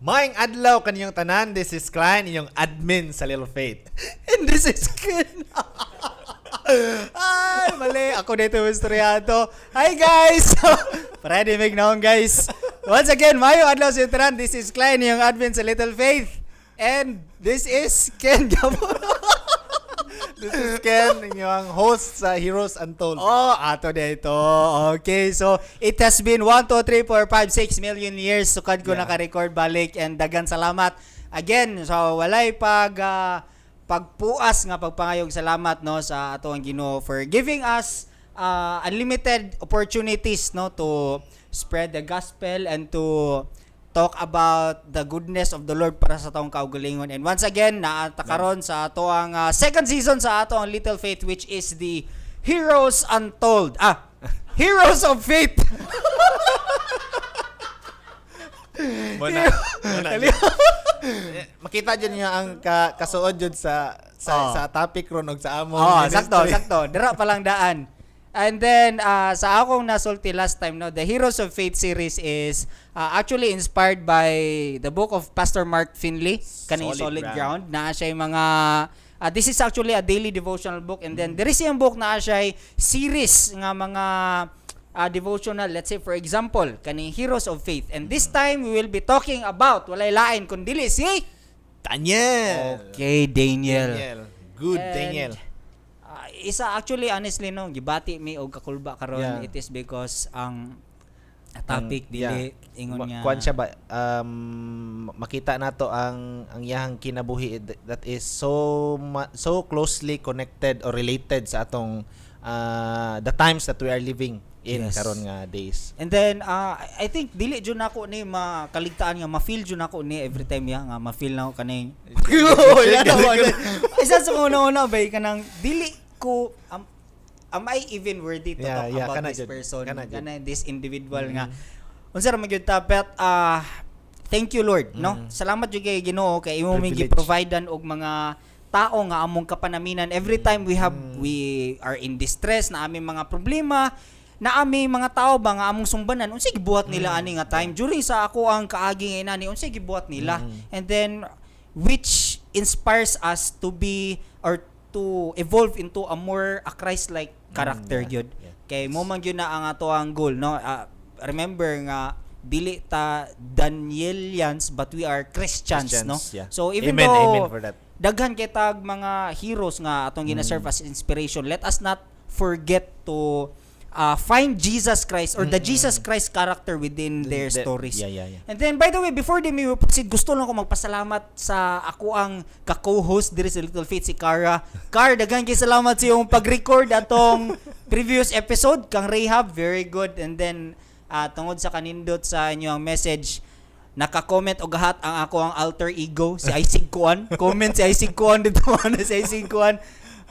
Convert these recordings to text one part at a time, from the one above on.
Maayong adlaw kaninyong tanan. This is Klein, inyong admin sa Little Faith. And this is Ken. Ay, mali. Ako dito yung istoryato. Hi, guys! Ready mig naon, guys. Once again, maayong adlaw sa tanan. This is Klein, yung admin sa Little Faith. And this is Ken Gabo. This is Ken, inyong host sa Heroes Untold. Oh, ato dito. Okay, so it has been 1, 2, 3, 4, 5, 6 million years sukad ko naka-record balik and dagan salamat. Again, so walay pagpuas nga pagpangayog salamat, no, sa ato ang Ginoo for giving us unlimited opportunities, no, to spread the gospel and to talk about the goodness of the Lord para sa atong kaugalingon. And once again, naa ta karon sa ato ang second season sa ato ang Little Faith, which is the Heroes Untold. Ah, Heroes of Faith. Muna, muna. Eh, makita dyan niyo ang kasuod jud sa sa topic ron og sa among Oh, ministry. Sakto, sakto. Dira pa lang daan. And then sa akong nasulti last time, no, the Heroes of Faith series is actually inspired by the book of Pastor Mark Finley, kaning Solid Solid Ground. Ground. Naa siya yung mga this is actually a daily devotional book and then there is yung book na siya series nga mga devotional. Let's say, for example, kaning Heroes of Faith. And this time we will be talking about walay lain kun dili si Daniel. Okay, Daniel. Daniel. Good And, Daniel. Isa actually, honestly, no, gibati mi og kakulba karon. It is because ang topic dili ingon nga Kuan siya ba, makita nato ang iyahang kinabuhi that is so closely connected or related sa atong the times that we are living in karon nga days. And then I think dili jud nako ni makaligtaan nga ma-feel jud nako ni every time ya nga ma-feel na ako kaning isa sa una-una bay kanang dili ko am I even worthy to talk about kana this jud, person, kana jud. Kana this individual nga unsa ra man gyud ta, but thank you, Lord, no? Salamat jud kay Ginoo kay imo mi Privilege. gi-providean og mga tao nga among kapanaminan every time we are in distress na aming mga problema, na ami mga tao ba nga among sumbanan, unsay gibuhat nila ani nga time during sa ako ang kaagi nga inani, unsay gibuhat nila, and then which inspires us to be or to evolve into a more a Christ-like character gyud, kay mo man gyud na ang ato ang goal, no? Ah, remember nga dili ta Danielians but we are Christians, Christians, no? Yeah. So even Amen, though amen for that. Daghan kay tag mga heroes nga atong gina-serve as inspiration, let us not forget to find Jesus Christ or the Jesus Christ character within their stories. And then, by the way, before di mi proceed, gusto lang ko magpasalamat sa ako ang ka-co-host diri sa Little Faith, si Cara. Car, daghan kay salamat sa iyong pag-record atong previous episode kang Rahab, very good. And then tungod sa kanindot sa inyong message, naka-comment og hat ang ako ang alter ego si Isaac Kuan. Comment si Isaac Kuan dito, ano si Isaac Kuan.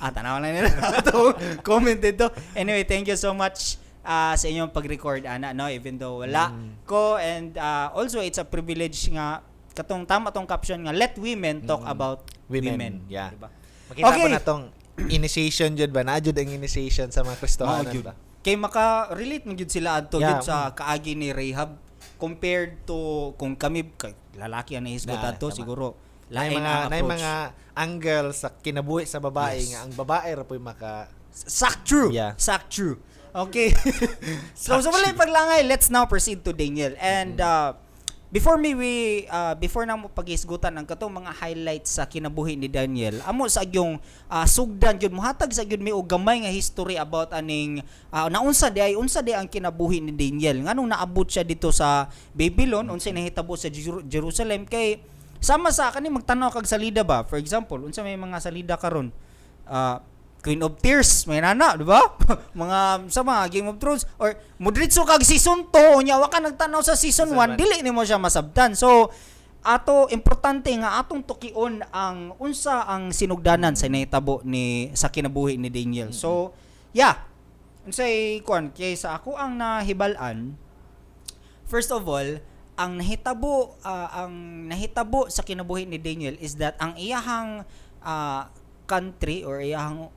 Ah, tanaw lang nila ato comment dito. Anyway, thank you so much sa inyong pag-record ana, no, even though wala ko, and also it's a privilege nga katong tama tong caption nga "Let women talk about Women, women." Yeah. Diba? Makita Okay. ko na tong initiation jud ba? Naa jud ang initiation sa mga Kristohanan Mao gyud. ba? Kay maka-relate man gyud sila adto gyud sa kaagi ni Rahab compared to kung kami kay lalaki ang nahisgot Na, adto tama. Siguro Nay lain mga ang nay approach. mga angle sa kinabuhi sa babae nga ang babae ra po'y maka Sak true. Sak true. Okay. So walay paglangay, let's now proceed to Daniel. And before na mo paghisgutan ang katong mga highlights sa kinabuhi ni Daniel, amo sa yung sugdan gyud, mohatag sa gyud mi og gamay nga history about aning naunsa di ay unsa di ang kinabuhi ni Daniel, nganong naabot siya dito sa Babylon, unsay nahitabo sa Jerusalem, kay sama sa kani magtan-aw kag salida ba, for example, unsa may mga salida karon? Queen of Tears, may nana, di ba? Mga sa mga Game of Thrones or mudritso kag season 2, unya wa ka nagtan-aw sa season Season 1, 1. Dili nimo siya masabtan. So ato importante nga atong tukion ang unsa ang sinugdanan sa nahitabo ni sa kinabuhi ni Daniel. So, yeah. Unsay kuan kay sa ako ang nahibal-an, first of all, ang nahitabo sa kinabuhi ni Daniel is that ang iyahang country or iyahang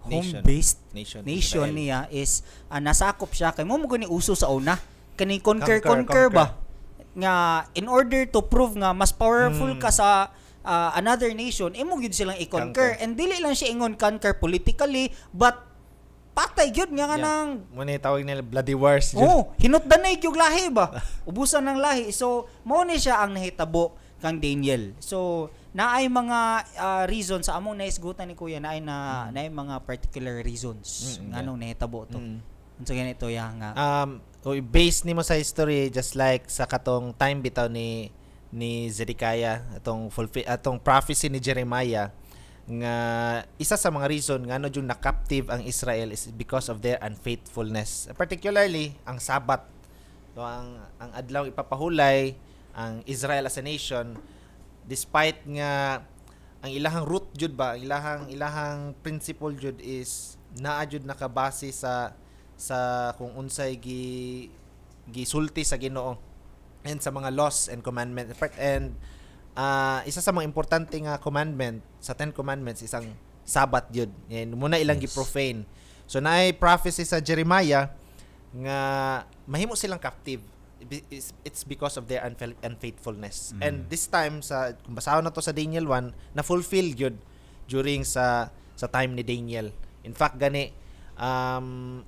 Nation. home-based Nation, nation Israel. Niya is nasakop siya kay mo mo gani uso sa una kani conquer Conquer, conquer, ba. Conquer. Nga in order to prove nga mas powerful ka sa another nation, imo gyud silang i-conquer. Conquer. And dili lang siya ingon conquer politically, but patay gyud nga kanang Mao ni tawag nila bloody wars jud. Oh, hinutdanay gyud lahi ba? Ubusan ng lahi. So, mao ni siya ang nahitabo kang Daniel. So, naay mga reasons sa among naisgutan ni Kuya, naay na naay mga particular reasons nganong nahitabo to. Unsa ganito ya nga? O base nimo sa history, just like sa katong time bitaw ni Zedekiah, atong fulfill atong prophecy ni Jeremiah nga isa sa mga reason ngano jud na-captive ang Israel is because of their unfaithfulness, particularly ang Sabat. So ang adlaw ipapahulay ang Israel as a nation, despite nga ang ilahang root jud ba, ang ilahang principle jud is naa jud nakabase sa kung unsay gisulti sa Ginoo and sa mga laws and commandments. And isa sa mga importante nga commandment sa Ten Commandments is ang Sabat jud. And muna ilang gi-profane. So naay prophecy sa Jeremiah nga mahimo silang captive. It's because of their unfaithfulness. And this time, sa kung basahon na to sa Daniel 1, na fulfill jud during sa time ni Daniel. In fact gani,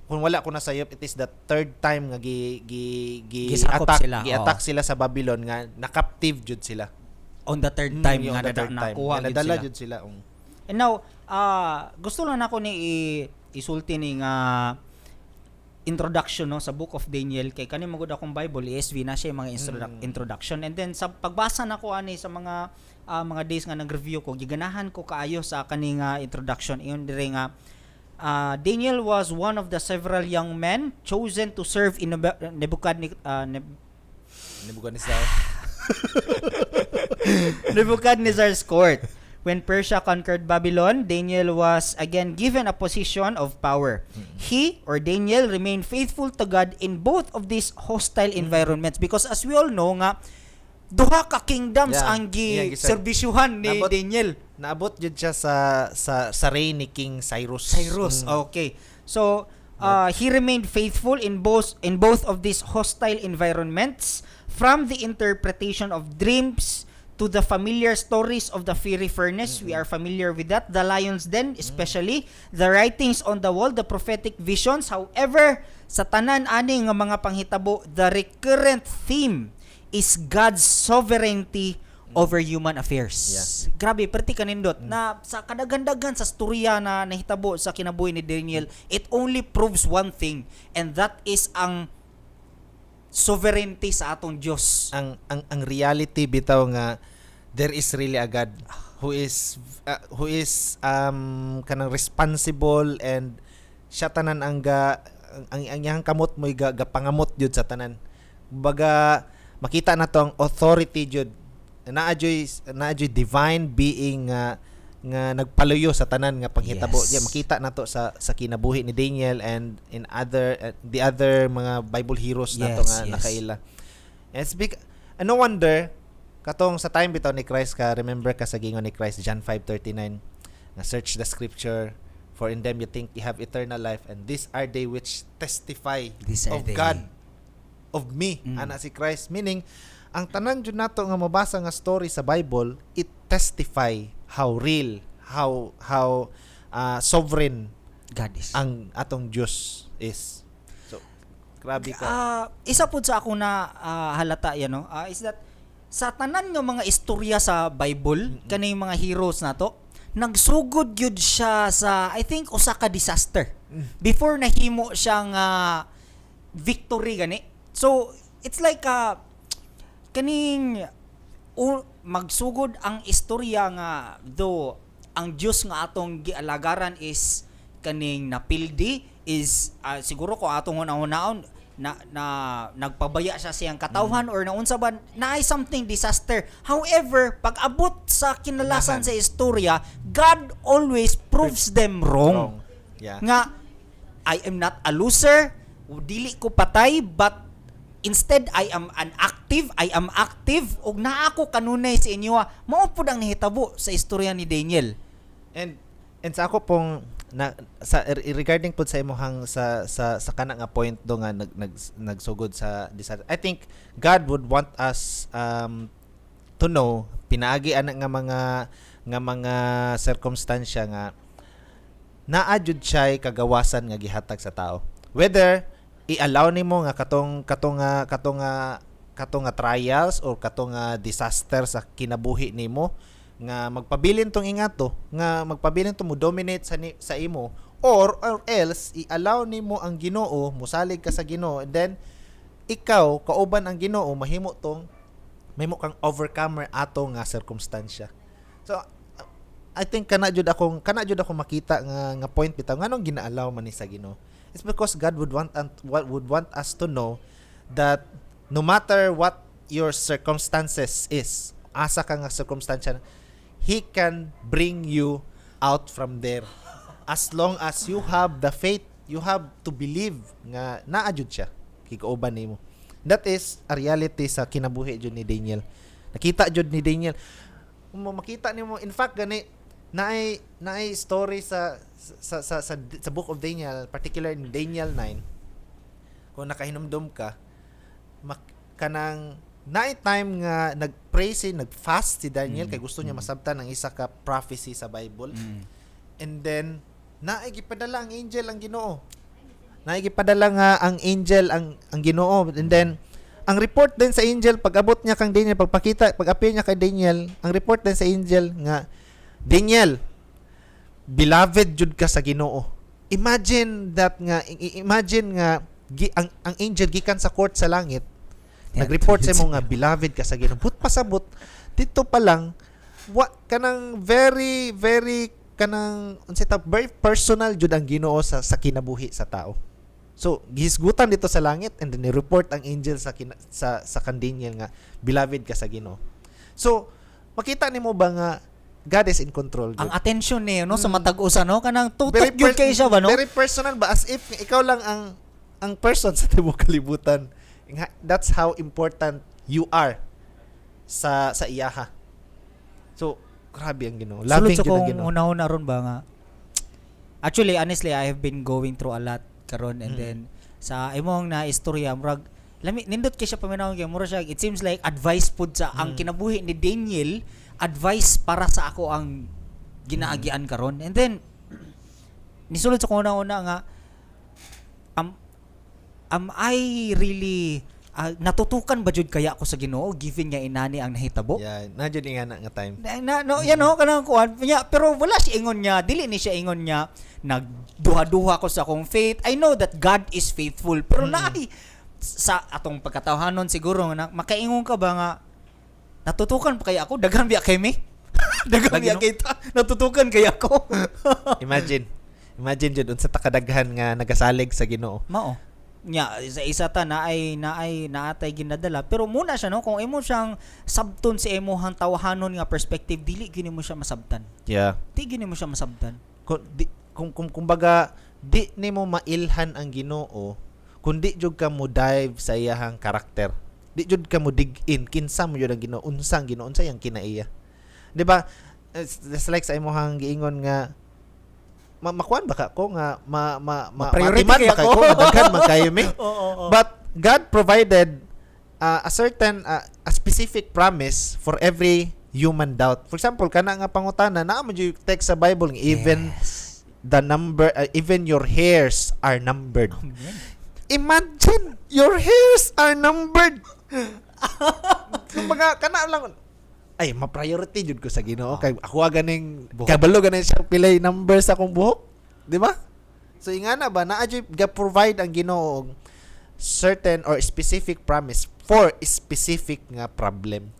kung wala ko nasayop, it is the third time nga gi gi gi Gisakop attack sila, gi-attack sila sa Babylon nga na-captive jud sila. On the third time Yung nga the third time. nakuha Nga gyud nadala sila. jud sila. And now, gusto lang nako ni isulti ni nga introduction, no, sa Book of Daniel, kay kani magud akong Bible, ESV, na siya yung mga introduction. And then sa pagbasa nako ani sa mga days nga nag-review ko, giganahan ko kaayo sa kani nga introduction. Ingon dire nga Daniel was one of the several young men chosen to serve in Nebuchadnezzar. Nebuchadnezzar's court. When Persia conquered Babylon, Daniel was again given a position of power. He, or Daniel, remained faithful to God in both of these hostile environments because, as we all know nga, duha ka kingdoms ang gi serbisyuhan ni Daniel. Naabot jud siya sa reign ni King Cyrus. Cyrus. Okay. So, he remained faithful in both of these hostile environments, from the interpretation of dreams to the familiar stories of the fiery furnace. We are familiar with that. The lion's den, especially the writings on the wall, the prophetic visions. However, sa tanan ani nga mga panghitabo, the recurrent theme is God's sovereignty over human affairs. Grabe, perti kanindot na sa kadaghan-daghan sa storya na nahitabo sa kinabuhi ni Daniel, it only proves one thing, and that is ang sovereignty sa atong Dios. Ang reality bitaw nga there is really a God who is kanang responsible and siya tanan ang ga ang iyang kamot mo'y ga pangamot jud sa tanan. Baga makita na to ang authority jud, naa juy divine being nga nagpaluyo sa tanan nga panghitabo. Yeah, makita nato sa kinabuhi ni Daniel and in other the other mga Bible heroes nato nga nakaila. And it's big, and no wonder katong sa time bitaw ni Christ, ka remember ka sa gingon ni Christ, John 5:39, nga "Search the scripture, for in them you think you have eternal life, and these are they which testify These are of they. God, of me," ana si Christ. Meaning ang tanan jud nato nga mabasa nga story sa Bible, it testify how real, how sovereign God is. ang atong Dios is. So grabe ka. Isa pud sa ako na halata yan, no, is that sa tanan nga mga istorya sa Bible, kaning mga heroes nato, nagsugod gyud siya sa, I think, usa ka disaster before nahimo siyang victory gani. So it's like kaning magsugod ang istorya nga though ang Dios nga atong gialagaran is kaning napildi, is siguro ko atong hunahunahon na nagpabaya siya siyang katawhan or naunsa ba, naay something disaster. However, pag abot sa kinalasan Unahan. Sa istorya, God always proves them wrong, Wrong. nga I am not a loser, dili ko patay, but instead I am an active, I am active ug naa ako kanunay sa inyo. Mao pud ang nahitabo sa istorya ni Daniel. And sa ako pong Na sa regarding pud sa imong sa kana nga point do nga nag, nag nagsugod sa disaster. I think God would want us to know pinaagi ana nga mga circumstansya nga naa jud siya'y kagawasan nga gihatag sa tao. Whether i-allow nimo nga katong nga trials or katong nga disaster sa kinabuhi nimo nga magpabilin tong ingato, nga magpabilin to mo dominate sa imo, or else i-allow nimo ang Ginoo, musalig ka sa Ginoo, and then ikaw kauban ang Ginoo, mahimo tong mahimo kang overcomer ato nga circumstansya. So I think kana jud akong makita nga point bitaw, nganong gina-allow man ni sa Ginoo. It's because God would want us to know that no matter what your circumstances is, asa ka nga circumstansya, He can bring you out from there as long as you have the faith. You have to believe nga naa jud siya kikauban nimo. That is a reality sa kinabuhi jud ni Daniel. Nakita jud ni Daniel. Kung makita nimo, in fact, gani naay story sa Book of Daniel, particular in Daniel 9, kung nakahinumdum ka, kanang naay time nga nag-pray si, nag-fast si Daniel kay gusto niya masabtan ang isa ka prophecy sa Bible. And then naay gipadala ang angel ang Ginoo. Naay gipadala nga ang angel ang Ginoo, and then ang report din sa angel pag abot niya kang Daniel, pagpakita, pag appear niya kay Daniel, ang report din sa angel nga, "Daniel, beloved jud ka sa Ginoo." Imagine that nga imagine nga ang angel gikan sa court sa langit nag-report sa imo nga beloved ka sa Ginoo. But pasabot dito pa lang wa kanang very very kanang unsa ta, very personal jud ang Ginoo sa kinabuhi sa tao. So gihisgutan dito sa langit and then ni-report ang angel sa kang Daniel nga beloved ka sa Ginoo. So makita nimo ba nga God is in control Ang jud? Attention niyo, no, sa matag usa, no, kanang tutok gyud kay siya ba, no? Very personal ba, as if ikaw lang ang person sa tibuok kalibutan. That's how important you are sa iyaha. So grabe ang Ginoo. Sulod Loving sa jud ang kong Ginoo. Una-una ron ba nga, actually, honestly, I have been going through a lot karon and then sa imong na istorya, murag lami, nindot kay siya paminawon kay mura siya, it seems like advice pud sa ang kinabuhi ni Daniel, advice para sa ako ang ginaagian karon. And then nisulod sa kong una-una nga am I really natutukan ba jud kaya ako sa Ginoo given nga inani ang nahitabo? Yeah, na jud nga na nga time. Na, no, yan no, kanang kuan niya, pero wala siya ingon niya, dili ni siya ingon niya nagduha-duha ko sa akong faith. I know that God is faithful, pero naay sa atong pagkatawhanon siguro nga makaingon ka ba nga natutukan pa kaya ako, daghan biya kay mi, daghan Lagi, biya no? kay ta, natutukan kaya ako. Imagine. Imagine jud unsa ta kadaghan nga nagasalig sa Ginoo. Mao nya sa isa ta naay naatay ginadala, pero muna siya, no, kung imo siyang sabton sa imuhang tawhanon nga perspective, dili gini mo siya masabtan. Di gini mo siya masabtan. Kung kumbaga di nimo mailhan ang Ginoo kung di jud ka mo dive sa iyahang karakter. Di jud ka mo dig in kinsa mo jud ang Ginoo, unsa ang Ginoo, unsa iyang kinaiya. Di ba? It's just like sa imuhang giingon nga makuan ba ka ko nga ma ma ma Ma-priority matiman kaya ba kay ko? ko nga daghan man kayo mi. Oo. But God provided a certain a specific promise for every human doubt. For example, kana nga pangutana, naa mo jud text sa Bible nga even the number even your hairs are numbered. Amen. Imagine, your hairs are numbered. Kumbaga kana lang ay ma-priority jud ko sa Ginoo kay ako ganing Buhok. kabalo ganin siya pilay number sa akong buhok, di ba? So ingana ba, naa jud ga provide ang Ginoo og certain or specific promise for specific nga problem.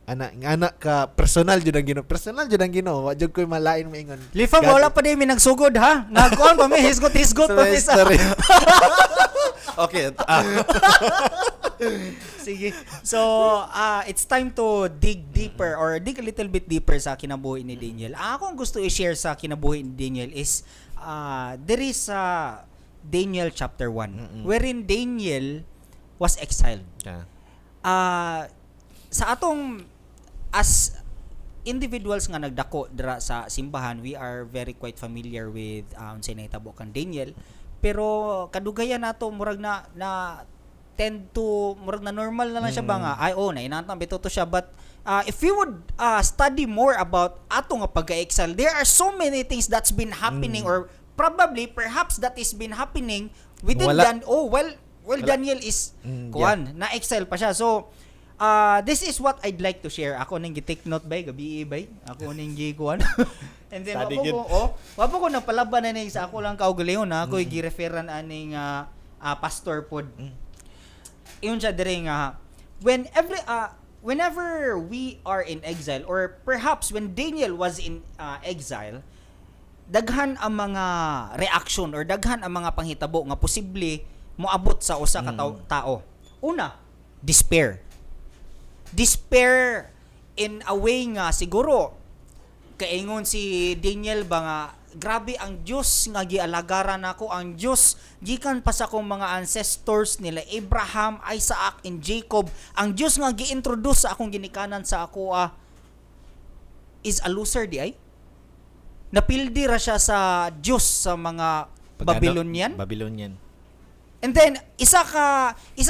Ana nga ka personal jud ang Ginoo, personal jud ang Ginoo, wa jud koy malain maingon. Lifa, wala pa din mi nagsugod ha. Nagkuan pa mi, hisgot hisgot pa mi sa. Story. Okay. Ah. Sige. So, it's time to dig deeper or dig a little bit deeper sa kinabuhi ni Daniel. Ang akong gusto i-share sa kinabuhi ni Daniel is there is Daniel chapter 1 wherein Daniel was exiled. Sa atong as individuals nga nagdako dira sa simbahan, we are very quite familiar with unsay nahitabo kang Daniel. Pero kadugayan nato murag na na tend to murag na normal na lang siya ba nga, ay, oh, nainantang bitaw to siya. But if we would study more about ato nga pagka-exile, there are so many things that's been happening or probably perhaps that is been happening within Wala. Dan oh well well Wala. Daniel is kuan, na-exile pa siya. So this is what I'd like to share. Ako ning gi-take note bay gabi bay. Ako ning gi kuan. And then Study wa gyud. ko, oh, wa po ko napalaban na ning sa ako lang kaugalingon na ako gi-referan aning pastor pod. Ingon siya dire nga whenever we are in exile or perhaps when Daniel was in exile, daghan ang mga reaction or daghan ang mga panghitabo nga posible moabot sa usa ka tao. Una, despair. Despair in a way nga siguro kaingon si Daniel ba nga, "Grabe ang Dios nga gialagaran nako, ang Dios gikan pa sa akong mga ancestors nila Abraham, Isaac and Jacob, ang Dios nga gi-introduce sa akong ginikanan sa ako is a loser di ay." Napildi ra siya sa Dios sa mga Babylonian. Babylonian. And then isa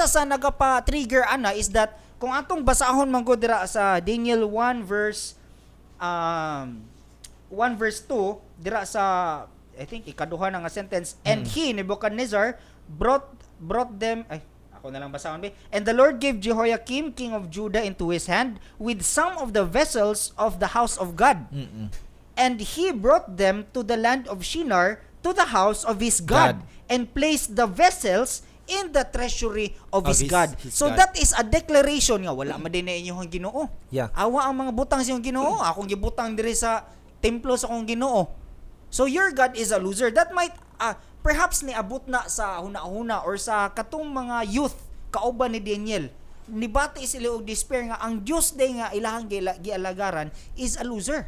sa nagapa-trigger ana is that kung atong basahon man gud dira sa Daniel 1 verse 2 dira sa, I think, ikaduha na nga sentence, "And he, Nebuchadnezzar, brought brought them," ay, ako na lang basahon be, "And the Lord gave Jehoiakim, king of Judah, into his hand with some of the vessels of the house of God, and he brought them to the land of Shinar, to the house of his God, God. And placed the vessels in the treasury of Of his God." his So God. That is a declaration nga wala man din na inyong Ginoo. Awa ang mga butang sa inyong Ginoo, akong gibutang diri sa templo sa akong Ginoo. So your God is a loser. That might perhaps niabot na sa huna-huna or sa katong mga youth kauban ni Daniel. Nibati sila og despair nga ang Dios day nga ilahang gialagaran is a loser.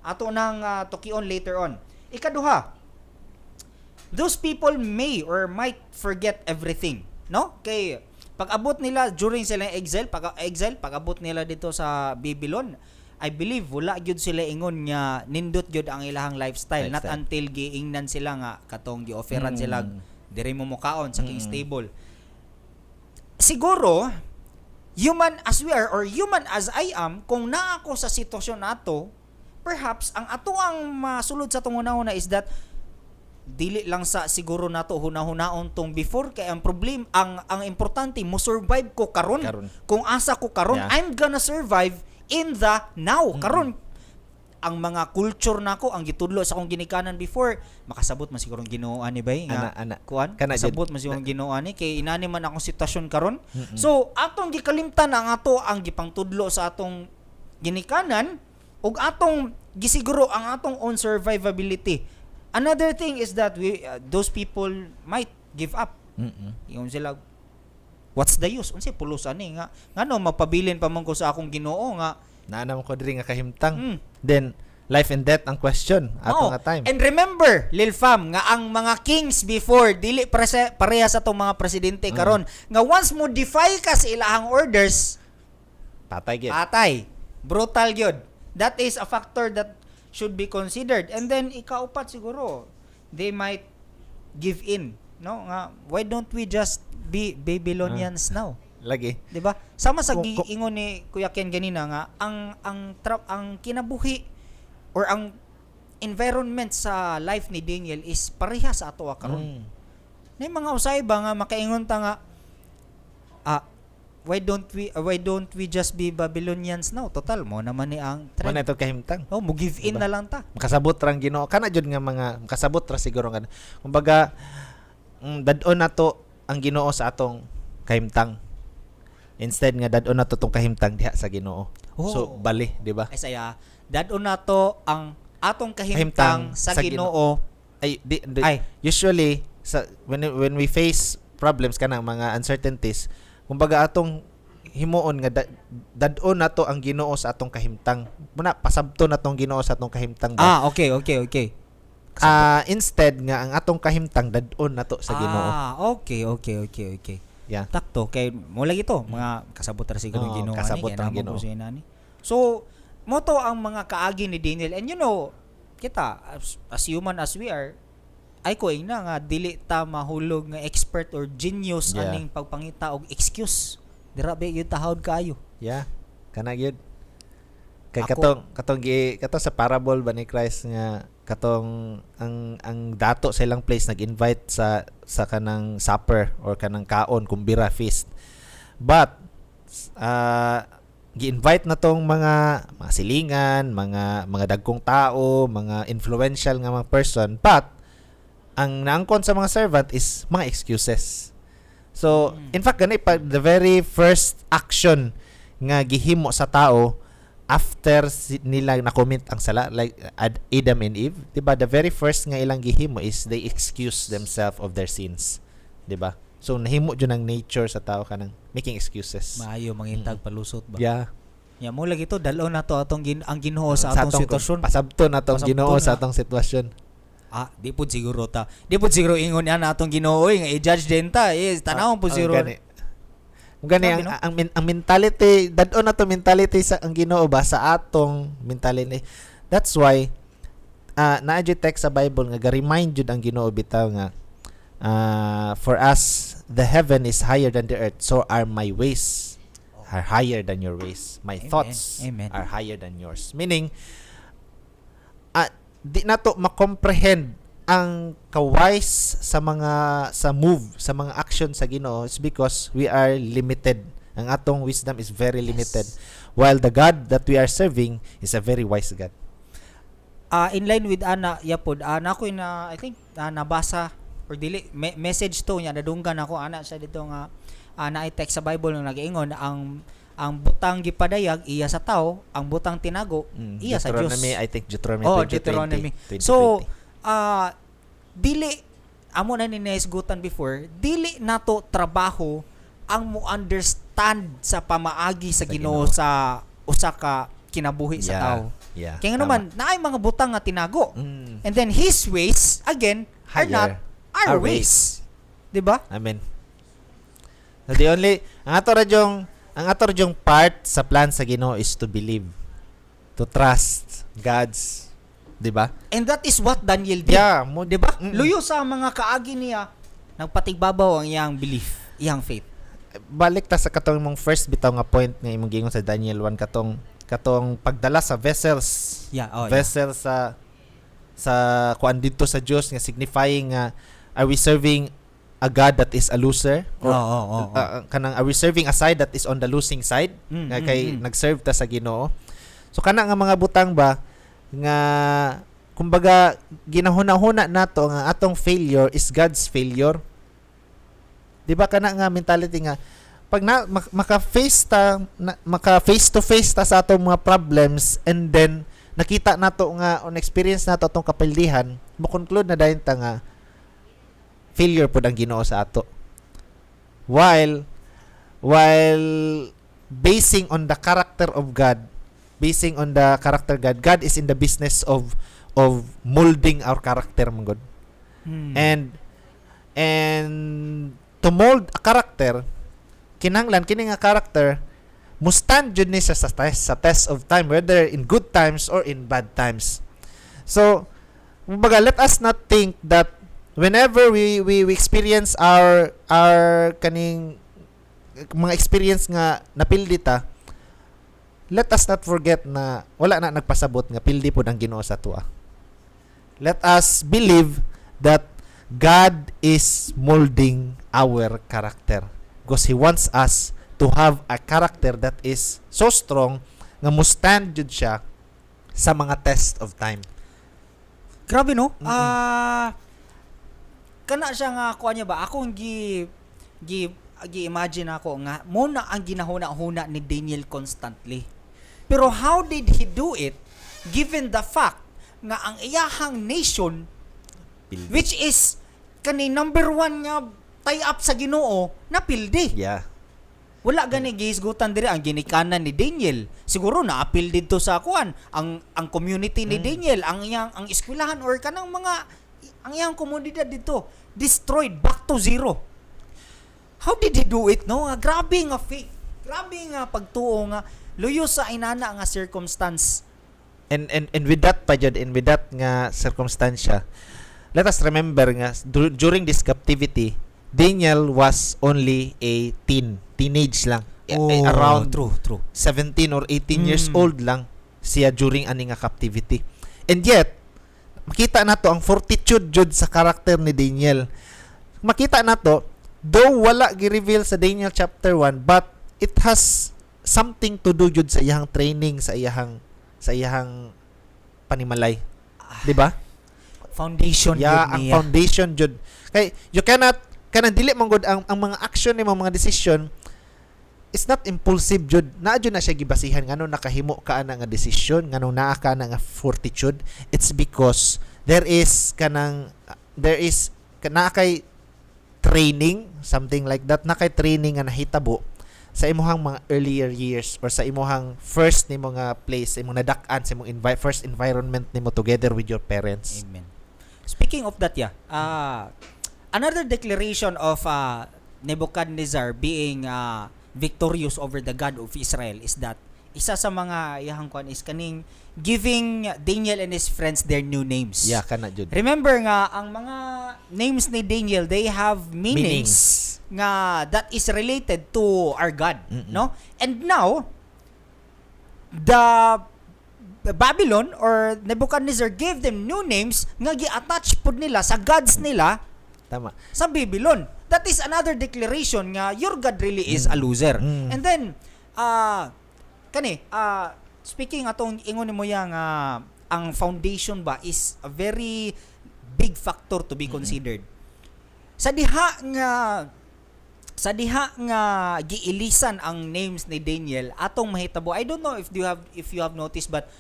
Ato nang tukion later on. Ikaduha, those people may or might forget everything, no? Kay pag-abot nila during sila exile, pag exile, pag-abot nila dito sa Babylon, I believe wala gyud sila ingon nga nindot gyud ang ilahang lifestyle, not Lifestyle. Until giingnan sila nga katong gi-offeran sila, "Diri mo mokaon sa king's table." Siguro human as we are or human as I am, kung naa ako sa sitwasyon nato, perhaps ang ato ang masulod sa atong hunahuna is that dili lang sa siguro nato hunahunahon tong before, kay ang problem, ang importante mo survive ko karon. Karon. Kung asa ko karon, I'm gonna survive in the now karon. Ang mga culture nako, ang gitudlo sa akong ginikanan before, makasabot man siguro ang Ginoo ani bay nga Ana, ana. kuan, Kana jud. kasabot man siguro ang Ginoo ani kay inani man akong sitwasyon karon. So atong gikalimtan ang ato ang gipangtudlo sa atong ginikanan ug atong gisiguro ang atong own survivability. Another thing is that we those people might give up. Ingon sila, "What's the use? Unsay pulos ani nga ngano mapabilin pa man ko sa akong Ginoo nga?" Naa naman ko diri nga kahimtang. Then life and death ang question ato Oo. nga time. And remember, Lil Fam, nga ang mga kings before dili pareha sa atong mga presidente karon nga once mo defy ka sa ilahang orders, Patay gyud. Patay. Brutal gyud. That is a factor that should be considered. And then ikaupat siguro, they might give in, no? Nga why don't we just be Babylonians now? Lagi. 'Di ba? Sama sa giingon ni Kuya Ken ganina nga ang kinabuhi or ang environment sa life ni Daniel is pareha sa ato karon. Nay mga usay ba nga makaingon ta nga, "Ah, why don't we just be Babylonians now? Total mo naman ni ang Mo trend." na ito kahimtang. Oh, mo give in Diba? na lang ta. Makasabot ra ang Ginoo. Kana jud nga mga makasabot ra siguro nga. Kumbaga dad-on nato ang Ginoo sa atong kahimtang. Instead nga dad-on nato tong kahimtang diha sa Ginoo. Oh. So bali, di ba? Ay saya, dad-on nato ang atong kahimtang Kahimtang sa sa Ginoo. Ay di, Ay. Usually sa when we face problems, kanang mga uncertainties, kumbaga atong himuon nga dad-on nato ang Ginoo sa atong kahimtang. Muna pasabto natong Ginoo sa atong kahimtang ba? Ah, okay. Ah, instead nga ang atong kahimtang dad-on nato sa Ginoo. Ah, okay. Yeah. Takto kay mo lagi to, mga kasabot ra siguro Oo, Ginoo ani kasabot kay ang namo Ginoo. ko siya nani. So, Mao to ang mga kaagi ni Daniel. And kita as human as we are, ay ko ingna nga dili ta mahulog nga expert or genius aning pagpangita og excuse. Dira ba gyud tahawd kaayo. Yeah. Kana gyud. Kay Ako- katong katong gi katong sa parable ba ni Christ nga katong ang dato sa ilang place nag-invite sa kanang supper or kanang kaon, kumbira, feast. But gi-invite na tong mga silingan, mga dagkong tao, mga influential nga mga person, but ang naangkon sa mga servant is mga excuses. So, in fact, gani pa the very first action nga gihimo sa tao after nila na-commit ang sala, like Adam and Eve, 'di ba? The very first nga ilang gihimo is they excuse themselves of their sins, 'di ba? So nahimo jud ang nature sa tao kanang making excuses. Maayo mangitag palusot ba. Ya mo lagi to dal-on nato atong ang Ginoo sa atong sitwasyon. Pasabton nato ang Pasabton Ginoo sa na. atong sitwasyon. Ah, di pud siguro ta. Di pud siguro ingon niya na atong Ginoo oy, nga i-judge din ta. Eh, tanawon pud Ah, siguro. gani. Gani Grabe, ang, no? ang mentality, dad-on na to mentality sa ang Ginoo ba sa atong mentality. That's why naa jud text sa Bible nga ga-remind jud ang Ginoo bitaw nga for us the heaven is higher than the earth, so are my ways are higher than your ways. My Amen. thoughts Amen. are higher than yours. Meaning di nato makomprehend ang ka-wise sa mga sa move, sa mga action sa Ginoo is because we are limited. Ang atong wisdom is very limited. While the God that we are serving is a very wise God. Ah, in line with ana yapod, na ako na I think nabasa or dili message to niya, nadunggan ako ana siya dito nga naay text sa Bible nga nagaingon ang butang gipadayag iya sa tao, ang butang tinago iya sa Dios. Deuteronomy, I think Deuteronomy Oh, 20, Deuteronomy. 20, So, dili amo na ni nahisgutan before, dili nato trabaho ang mo understand sa pamaagi sa Sa Ginoo Ginoo. sa usa ka kinabuhi sa tao. Kaya nga tama. naman, naay mga butang nga tinago. And then his ways again are Higher. not our Our ways. 'Di ba? Amen. So the only ang ato ra yung part sa plan sa Ginoo is to believe, to trust God's, 'di ba? And that is what Daniel did. Yeah, mo 'Di ba? Luyo sa mga kaagi niya, nagpatigbabaw ang iyang belief, iyang faith. Balik ta sa katong imong first bitaw nga point nga imong giingon sa Daniel 1, katong pagdala sa vessels, vessels sa kuan didto sa Dios nga signifying nga are we serving a God that is a loser or Oo. Kanang are we serving a side that is on the losing side nga kay nag-serve ta sa Ginoo. So kana nga mga butang ba nga kumbaga ginahuna-huna nato nga atong failure is God's failure. Di ba kana nga mentality nga pag na maka-face ta na, maka face to face ta sa atong mga problems and then nakita nato nga on experience nato atong kapildihan, mo conclude na dayon ta nga failure pod ang Ginoo sa ato. While basing on the character of God, basing on the character God, God is in the business of molding our character man gud. And to mold a character, kinahanglan kini nga character mo stand jud ni siya sa test of time, whether in good times or in bad times. So, kumbaga, let us not think that whenever we experience our kaning mga experience nga napildi ta, let us not forget na wala na nagpasabot nga pildi pod ang Ginoo sa atoa. Let us believe that God is molding our character because He wants us to have a character that is so strong nga mo stand jud siya sa mga test of time. Grabe, no? Ah, kana siya nga kuan niya ba? Akong gi gi gi-imagine ako nga mo na ang ginahuna-huna ni Daniel constantly. Pero how did he do it given the fact nga ang iyahang nation, Pildi. which is kani number one nga tie up sa Ginoo, napildi? Wala gani gihisgutan diri ang ginikanan ni Daniel. Siguro naapil didto sa kuan ang community ni Daniel, ang iyang ang eskwelahan or kanang mga ang iyang komunidad dito destroyed, back to zero. How did he do it, no? Nga grabe nga faith. Grabe nga pagtuo nga Luyo sa inana nga circumstance. And with that pa jud, and with that nga circumstansya, let us remember nga during this captivity, Daniel was only a teenage lang. Around True, true. 17 or 18 years old lang siya during ani nga captivity. And yet, makita nato ang fortitude jud sa karakter ni Daniel. Makita nato, though wala gi-reveal sa Daniel chapter 1, but it has something to do jud sa iyang training, sa iyang panimalay. Di ba? Foundation Yeah, jud ang niya. Foundation jud. Kay you cannot, kanang dili man gud ang mga action nimo, mga decision, it's not impulsive jud. Naa jud na siya gibasihan ngano nakahimo ka ana nga decision, ngano naa ka ana nga fortitude. It's because there is kanang there is naa kay training, something like that, na kay training nga nahitabo sa imuhang mga earlier years or sa imuhang first nimo nga place, imong nadak-an sa imong first environment nimo together with your parents. Amen. Speaking of that, yeah, another declaration of Nebuchadnezzar being victorious over the God of Israel is that isa sa mga iyahang kwan is kaning giving Daniel and his friends their new names. Yeah, kana jud. Remember nga ang mga names ni Daniel, they have meanings nga that is related to our God, no? And now the Babylon or Nebuchadnezzar gave them new names nga gi-attach pud nila sa gods nila sa Babylon. That is another declaration nga your God really is a loser. And then kani speaking atong ingon nimo ya nga ang foundation ba is a very big factor to be considered. Sa diha nga giilisan ang names ni Daniel, atong mahitabo, I don't know if you have noticed, but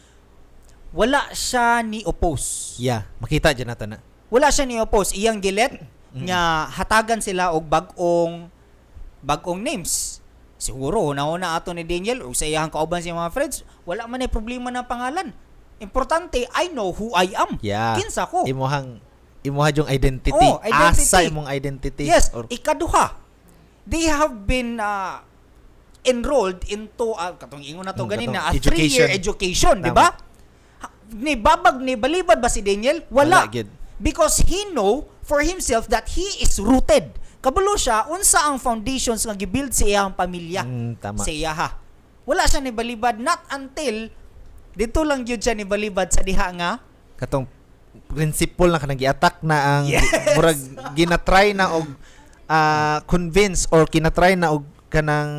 wala siya ni oppose. Yeah, makita dyan nato na. Wala siya ni oppose. Iyang gi-let nga hatagan sila og bag-ong names. Siguro una ato ni Daniel o sa iyang kauban sa mga friends, wala man ay problema ng pangalan. Importante, I know who I am. Kinsa ko. Imuha yung identity. Oh, identity. Asa imong identity. Yes, Or, ikaduha. They have been enrolled into katong ingon na to ganin katong na a 3-year education, di ba? Ni babag ni balibad ba si Daniel? Wala. Wala gyud. Because he know for himself that he is rooted. Kabalo siya unsa ang foundations nga gibuild sa iyang pamilya. Tama. Sa iyaha. Wala siya ni balibad not until dito lang gyud siya ni balibad sa diha nga Katong principle na kanang gi-attack na ang murag ginatry na og convince or kinatry na og kanang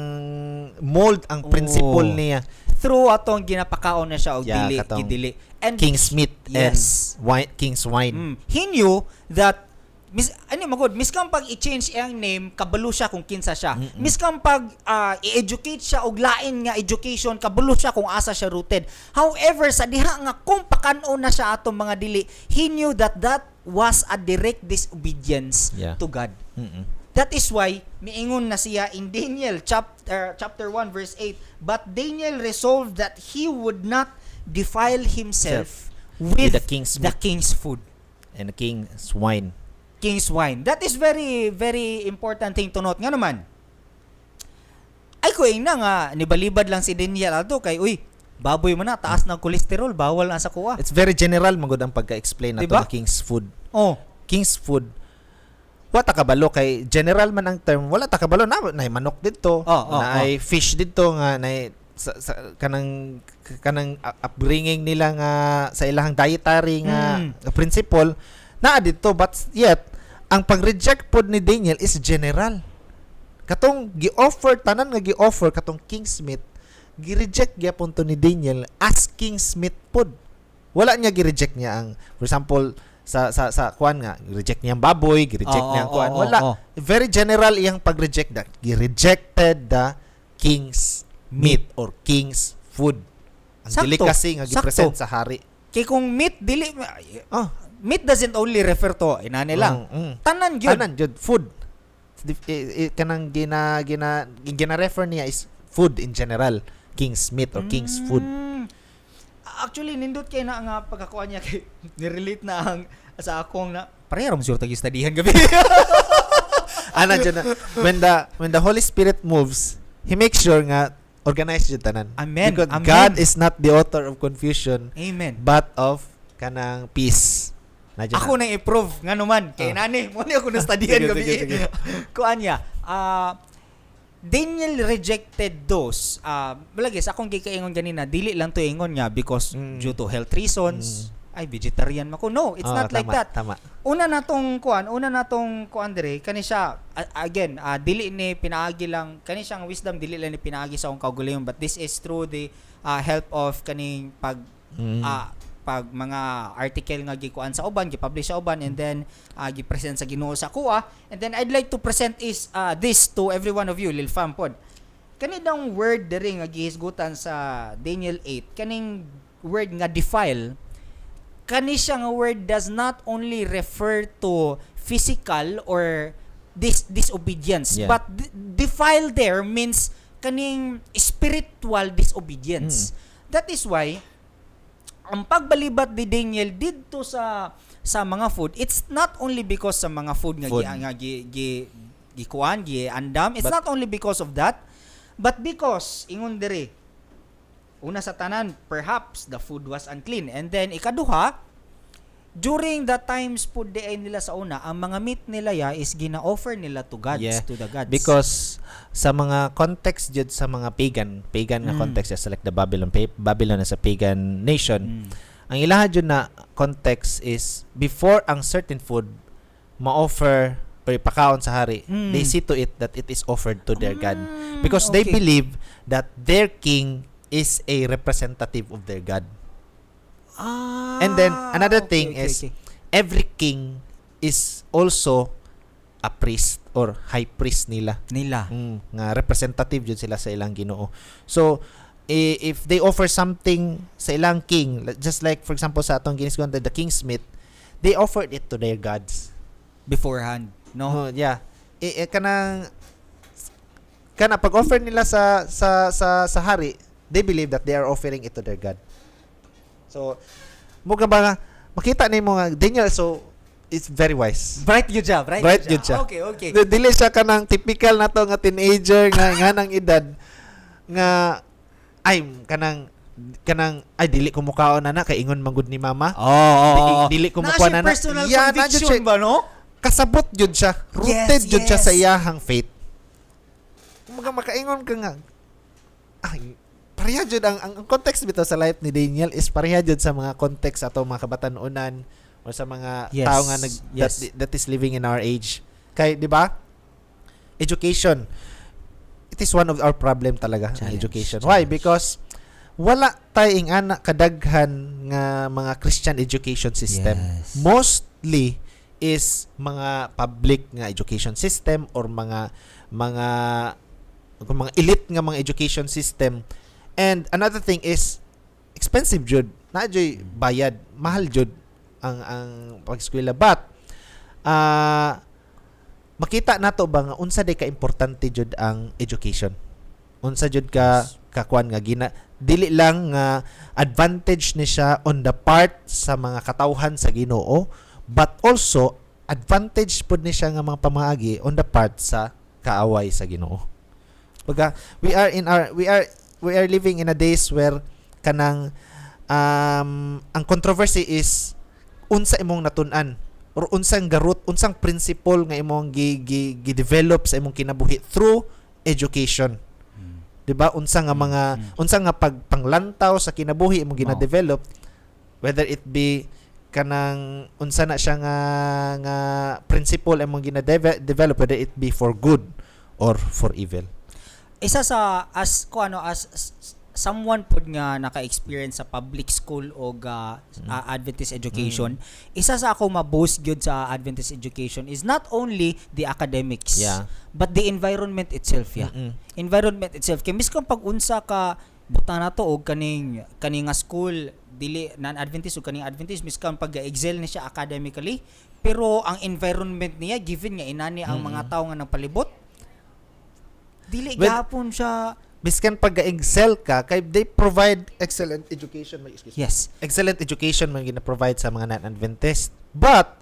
mold ang principle niya. Through atong ginapakaon na siya og Yeah, dili katong gidili. And King's meat and wine, king's wine. He knew that mis ano magod miskan pag i-change iyang name, kabalo siya kung kinsa siya. Miskan pag i-educate siya og lain nga education, kabalo siya kung asa siya rooted. However, sa diha nga kung pakan-on na siya atong mga dili, he knew that that was a direct disobedience to God. That is why miingon na siya in Daniel chapter 1 verse 8, "But Daniel resolved that he would not defile himself with with the king's the meat king's food." And the king's wine. King's wine. That is very, very important thing to note. Nga naman, ay ko na nga, nibalibad lang si Daniel ato kay, uy, baboy mo na, taas ng kolesterol, bawal na sa kuha. It's very general magud ang pagka-explain nato Diba? ng king's food. King's food. Wa ta kabalo kay general man ang term, wala ta kabalo na nay manok didto, Oh, naay fish didto nga nay sa kanang upbringing nila nga sa ilahang dietary nga principle naa didto, but yet ang pag-reject pod ni Daniel is general. Katong gi-offer, tanan nga gi-offer katong king's meat, gi-reject gyapon to ni Daniel as king's meat pod. Wala niya gi-reject niya ang, for example, sa kuan nga reject niya ang baboy, gi-reject niya ang kuan. Wala. Very general iyang pag-reject that gi-rejected the king's meat or king's food. Ang delicacy nga gi-present sa hari. Kay kung meat, dili, meat doesn't only refer to, inani lang. Tanan yun. Tanan jud food. Kanang gina gina-refer niya is food in general, king's meat or king's food. Actually, nindot kay na nga pagkakuha niya kay nirelate na ang sa akong na pareho ra man siguro tag studyhan gabi. Ana jud na, when the Holy Spirit moves, he makes sure nga Organized jud tanan. Amen. Because Amen. God is not the author of confusion Amen. but of kanang peace. Na dyan Ako na. nang i-prove nga naman kay nani mo ni ako na studihan Sige, gabi. sige, sige. Kuan niya. Daniel rejected those. Lagi sa akong gikaingon ganina, dili lang to ingon nga because due to health reasons, ay, vegetarian man ko. No, it's Oo, not like tama, that. Tama. Una na tong kuan dire kani siya, again, dili ni pinaagi lang kani siyang wisdom, dili lang ni pinaagi sa akong kaugalingon, but this is through the help of kaning pag pag mga article nga gikuan sa uban, gipublish sa uban, and then gi-present sa Ginoo sa kuha. And then I'd like to present is this to every one of you, Lil Fam pod. Kani dang word diri nga gihisgutan sa Daniel 8, kaning word nga "defile", kani siya nga word does not only refer to physical or disobedience, but defile there means kaning spiritual disobedience. That is why ang pagbalibat ni Daniel didto sa mga food, it's not only because sa mga food nga Food. gi nga gi gi gikuan, gi andam. It's not only because of that, but because ingon diri, una sa tanan, perhaps the food was unclean, and then ikaduha, during the times pud di ay nila sa una, ang mga meat nila ya is gina-offer nila to gods, to the gods. Because sa mga context jud sa mga pagan nga context, just like the Babylon, Babylon is a pagan nation. Ang ilaha jud na context is before ang certain food ma-offer or ipakaon sa hari, they see to it that it is offered to their god. Because they believe that their king is a representative of their god. And then another thing is every king is also a priest or high priest nila. Nila. Nga representative jud sila sa ilang Ginoo. So if they offer something sa ilang king, just like for example sa atong ginisgutan, the king's meat, they offered it to their gods beforehand, no? Oh, yeah. Eh, kanang kana pag offer nila sa hari, they believe that they are offering it to their god. So mo ka ba nga makita nimo nga Daniel, so it's very wise. Bright yun siya, bright, Bright yun siya. Okay. Dili siya kanang typical na to nga teenager nga nang edad nga ay kanang ay, dili ko mukaon na kay ingon man gud ni mama. Oh. Dili ko Naa mukuha siya na na. personal Yeah, naa conviction jud siya. ba, no? Kasabot jud siya. Rooted jud siya sa iyahang faith. Kumbaga makaingon ka nga ay, pareha jud ang context bitaw sa life ni Daniel is pareha jud sa mga context ato mga kabatan-unan o sa mga tao nga nag that is living in our age. Kay di ba? Education, it is one of our problem talaga, ang Challenge, education. Why? Challenge. Because wala tay ingana kadaghan nga mga Christian education system. Mostly is mga public nga education system or mga elite nga mga education system. And another thing is expensive jud. Na jud bayad, mahal jud ang pag-eskwela, but makita nato ba nga unsa day ka importante jud ang education. Unsa jud ka kakuan nga gina dili lang nga advantage ni siya on the part sa mga katawhan sa Ginoo, but also advantage pud ni siya nga mga pamaagi on the part sa kaaway sa Ginoo. Baga we are in our we are living in a days where kanang ang controversy is unsa imong natun-an or unsang garut, unsang principle nga imong gi develop sa imong kinabuhi through education. 'Di ba? Unsa nga mga unsa nga pagpanglantaw sa kinabuhi imong gina-develop, whether it be kanang unsa na siya nga principle imong gina-develop, whether it be for good or for evil. Isa sa as ko ano as someone pud nga naka-experience sa public school o Adventist education, isa sa ako ma-boast gyud sa Adventist education is not only the academics but the environment itself, yeah. Environment itself kay miskan pag unsa ka buta na to og kaning nga school dili non-Adventist o kaning Adventist, miskan pag excel ni siya academically, pero ang environment niya, given nga inani ang mga tao nga nagpalibot, dili gihapon siya. Biskan pag excel ka kay they provide excellent education may, excuse me, excellent education man gina-provide sa mga non-Adventist, but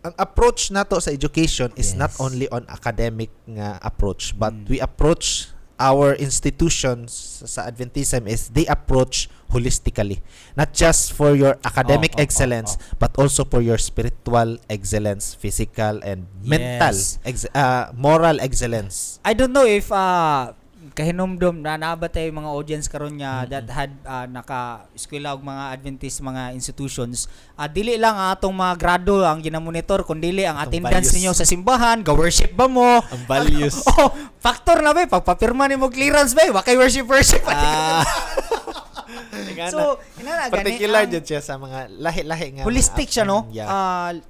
ang approach nato sa education is not only on academic nga approach, but we approach our institutions sa Adventism is they approach holistically, not just for your academic excellence, but also for your spiritual excellence, physical and mental moral excellence. I don't know if kahinumdom na naa ba tayo mga audience karon nga that had naka eskwela og mga Adventist mga institutions. Dili lang ang atong mga grado ang ginamonitor, kundi ang Atong attendance values. Ninyo sa simbahan. Ga worship ba mo? Ang values. Oh, factor na ba pagpapirma nimo clearance ba, wa kay worship worship. So inana gani particular jud siya sa mga lahi-lahi nga holistic siya, no? Yeah.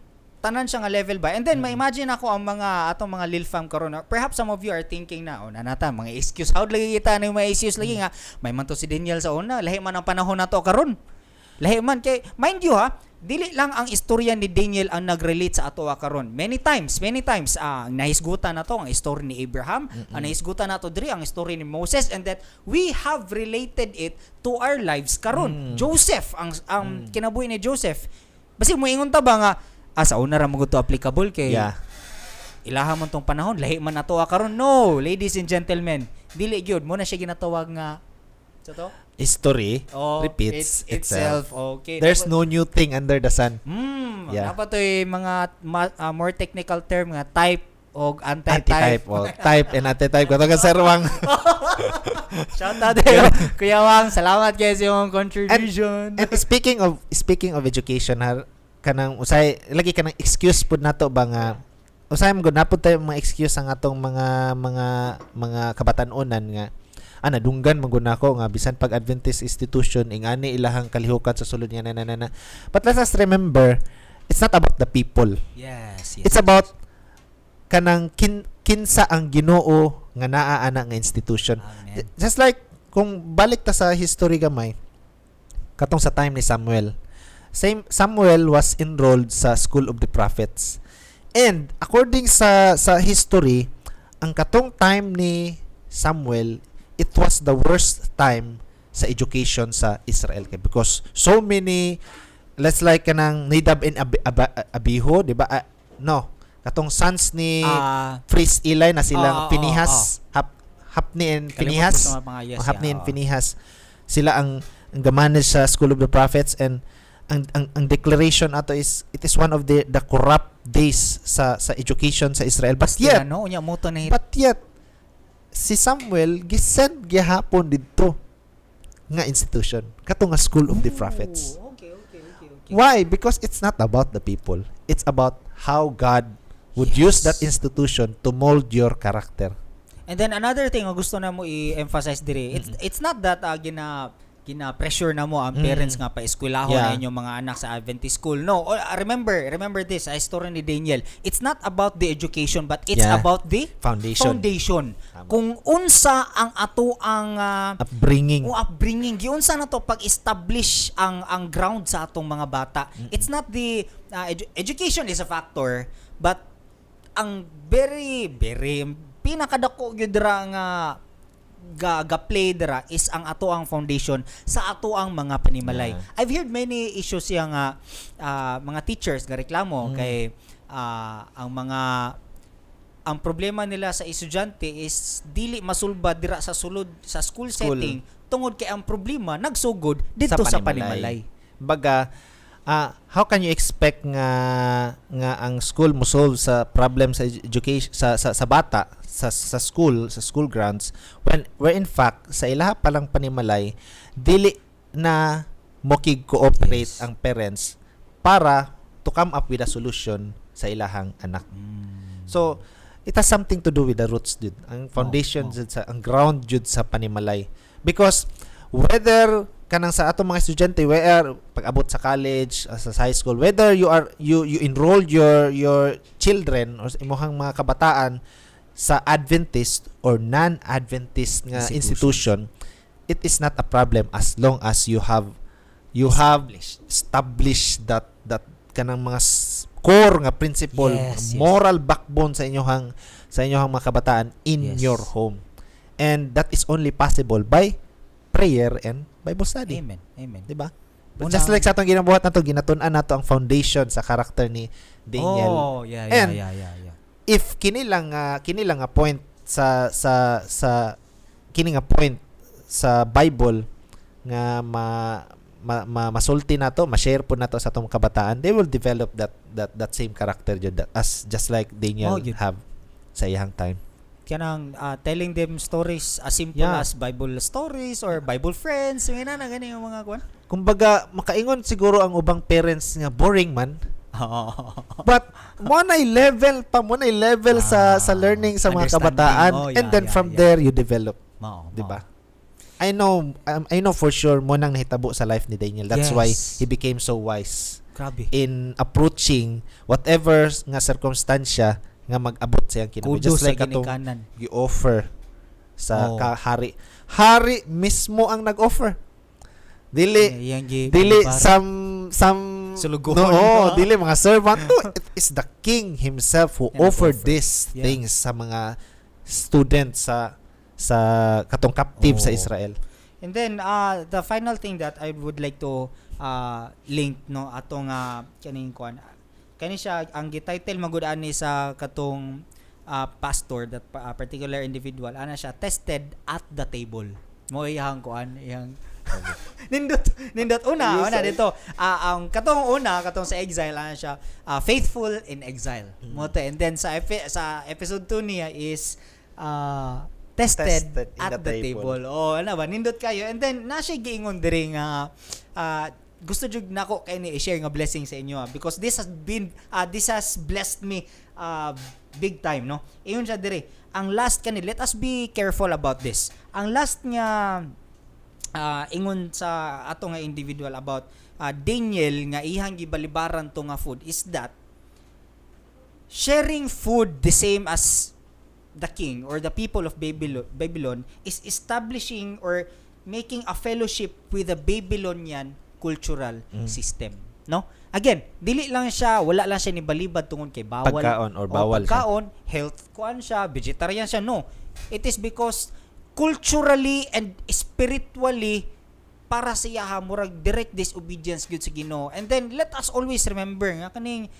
Tanan siya nga level ba. And then ma-imagine ako ang mga atong mga lil fam karon. Perhaps some of you are thinking na, "Oh, nanata mga excuse. How lagi kita na yung mga excuse lagi nga may man to si Daniel sa una, lahi man ang panahon nato karon." Lahi man kay, mind you ha, dili lang ang istorya ni Daniel ang nag-relate sa ato karon. Many times, many times ang nahisgutan nato ang story ni Abraham, ang nahisgutan nato diri ang story ni Moses, and that we have related it to our lives karon. Joseph, ang kinabuhi ni Joseph. Basi moingon ta ba nga sa una ra mo to applicable kay ilaha man tong panahon, lahi man nato karon? No, ladies and gentlemen, dili gyud mo na siya ginatawag nga sa to History Oh, repeats it's itself. Okay. There's no new thing under the sun. Dapat to'y mga more technical term nga type og anti-type. Anti-type. Oh, type and anti-type. Kato ka, Sir Wang. Shout out to Kuya Wang. Salamat guys yung contribution. And speaking of education har, kanang usay lagi kanang excuse pud nato ba nga usay man gud napud tayo mga excuse ang atong mga kabatan-onan nga nadunggan man gud nako nga bisan pag Adventist institution, ingani ilahang kalihukan sa sulod nga na na na na. But let us remember, it's not about the people. It's about kanang kinsa ang Ginoo nga naa ana nga institution. Amen. Just like kung balik ta sa history gamay, katong sa time ni Samuel. Same Samuel was enrolled sa School of the Prophets. And according sa history, ang katong time ni Samuel, it was the worst time sa education sa Israel kay because so many, let's like kanang Nadab and Abihu, di ba? Ah, no, katong sons ni Priest Eli na silang Pinihas, Hapni and Kalimot ko Pinihas. sa mga yes, Oh, Hapni and oo. Pinihas. Sila ang gamanage sa School of the Prophets and ang declaration ato is it is one of the corrupt days sa education sa Israel. But yet, no, unya mo to na but yet si Samuel gisend gihapon didto nga institution, kato nga School of the Prophets. Oh, okay. Why? Because it's not about the people. It's about how God would use that institution to mold your character. And then another thing nga gusto na mo i-emphasize dire, it's not that gina pressure na mo ang parents nga pa-eskwelahon na inyong mga anak sa Adventist school. No, oh, remember this, sa story ni Daniel. It's not about the education, but it's about the Foundation. Foundation. Tama. Kung unsa ang ato ang Upbringing. O upbringing, giunsa na to pag-establish ang ground sa atong mga bata. It's not the education is a factor, but ang very very pinakadako gyud ra nga ga play dira is ang ato ang foundation sa ato ang mga panimalay. I've heard many issues siya nga mga teachers nga reklamo kay ang mga ang problema nila sa estudyante is dili masulbad dira sa sulod sa school, School. setting tungod kay ang problema nagsugod didto sa panimalay. Baga, how can you expect nga ang school mo solve sa problem sa education sa bata sa school grounds when where in fact sa ilaha pa lang panimalay dili na mokig cooperate ang parents para to come up with a solution sa ilahang anak? So it has something to do with the roots jud. Ang foundation jud sa ang ground jud sa panimalay. Because whether kanang sa atong mga estudyante, whether pag-abot sa college, sa high school, whether you are you you enroll your children or sa imuhang mga kabataan sa Adventist or non-Adventist nga Institution. institution, it is not a problem as long as you have established that kanang mga core nga principle, moral backbone sa inyong mga kabataan in your home. And that is only possible by prayer and Bible study. Amen. Amen. Di ba? But just like sa atong ginabuhat nato, ginatun-an nato ang foundation sa karakter ni Daniel. And if kini lang nga point sa kini nga point sa Bible nga ma masulti nato, ma-share po nato sa atong kabataan, they will develop that same character jud that as just like Daniel Oh, yun. Have sa iyang time. Kanang telling them stories as simple as Bible stories or Bible friends, yung ina na gani yung mga kuan. Kumbaga makaingon siguro ang ubang parents nga boring man, but mo na level pa, mo na level sa Ah, learning sa mga understanding. kabataan and then from there you develop, Mao, di ba? I know for sure mo nang nahitabo sa life ni Daniel. That's why he became so wise Grabe. In approaching whatever nga circumstansya nga mag-abot sa iyang kinabuhi. Kudos Just sa like atong ginikanan. gi-offer sa kahari. Hari mismo ang nag-offer. Dili Iyang gi dili balibaran. some Sulugoon. No, oh, dili mga servant. No, it is the king himself who Yeah, offered nag-offer. these things sa mga students sa katong captive sa Israel. And then the final thing that I would like to link, no, atong kaning kuan kani siya, ang gititle magud ani sa katong pastor, that particular individual, ana siya, "Tested at the Table." Mo iyang kuan, iyang nindot nindot una una dito. Ang katong una, katong sa exile, ana siya, "Faithful in Exile" mo to. And then sa episode 2 niya is "Tested, Tested in at the the Table." Table. Oh, ano ba, nindot kayo. And then na siya giingon diri nga gusto jud nako kay ni i-share nga blessing sa inyo, because this has blessed me big time, no. Ingon siya diri, ang last kani, let us be careful about this. Ang last nga ingon sa ato nga individual about Daniel nga ihang gibalibaran to nga food is that sharing food the same as the king or the people of Babylon is establishing or making a fellowship with the Babylonian cultural system, no? Again, dili lang siya, wala lang siya ni balibad tungod kay bawal Pagkaon or o bawal siya. Pagkaon, health kuan siya, vegetarian siya, no. It is because culturally and spiritually para sa iya murag direct disobedience gyud sa Ginoo. And then let us always remember nga kaning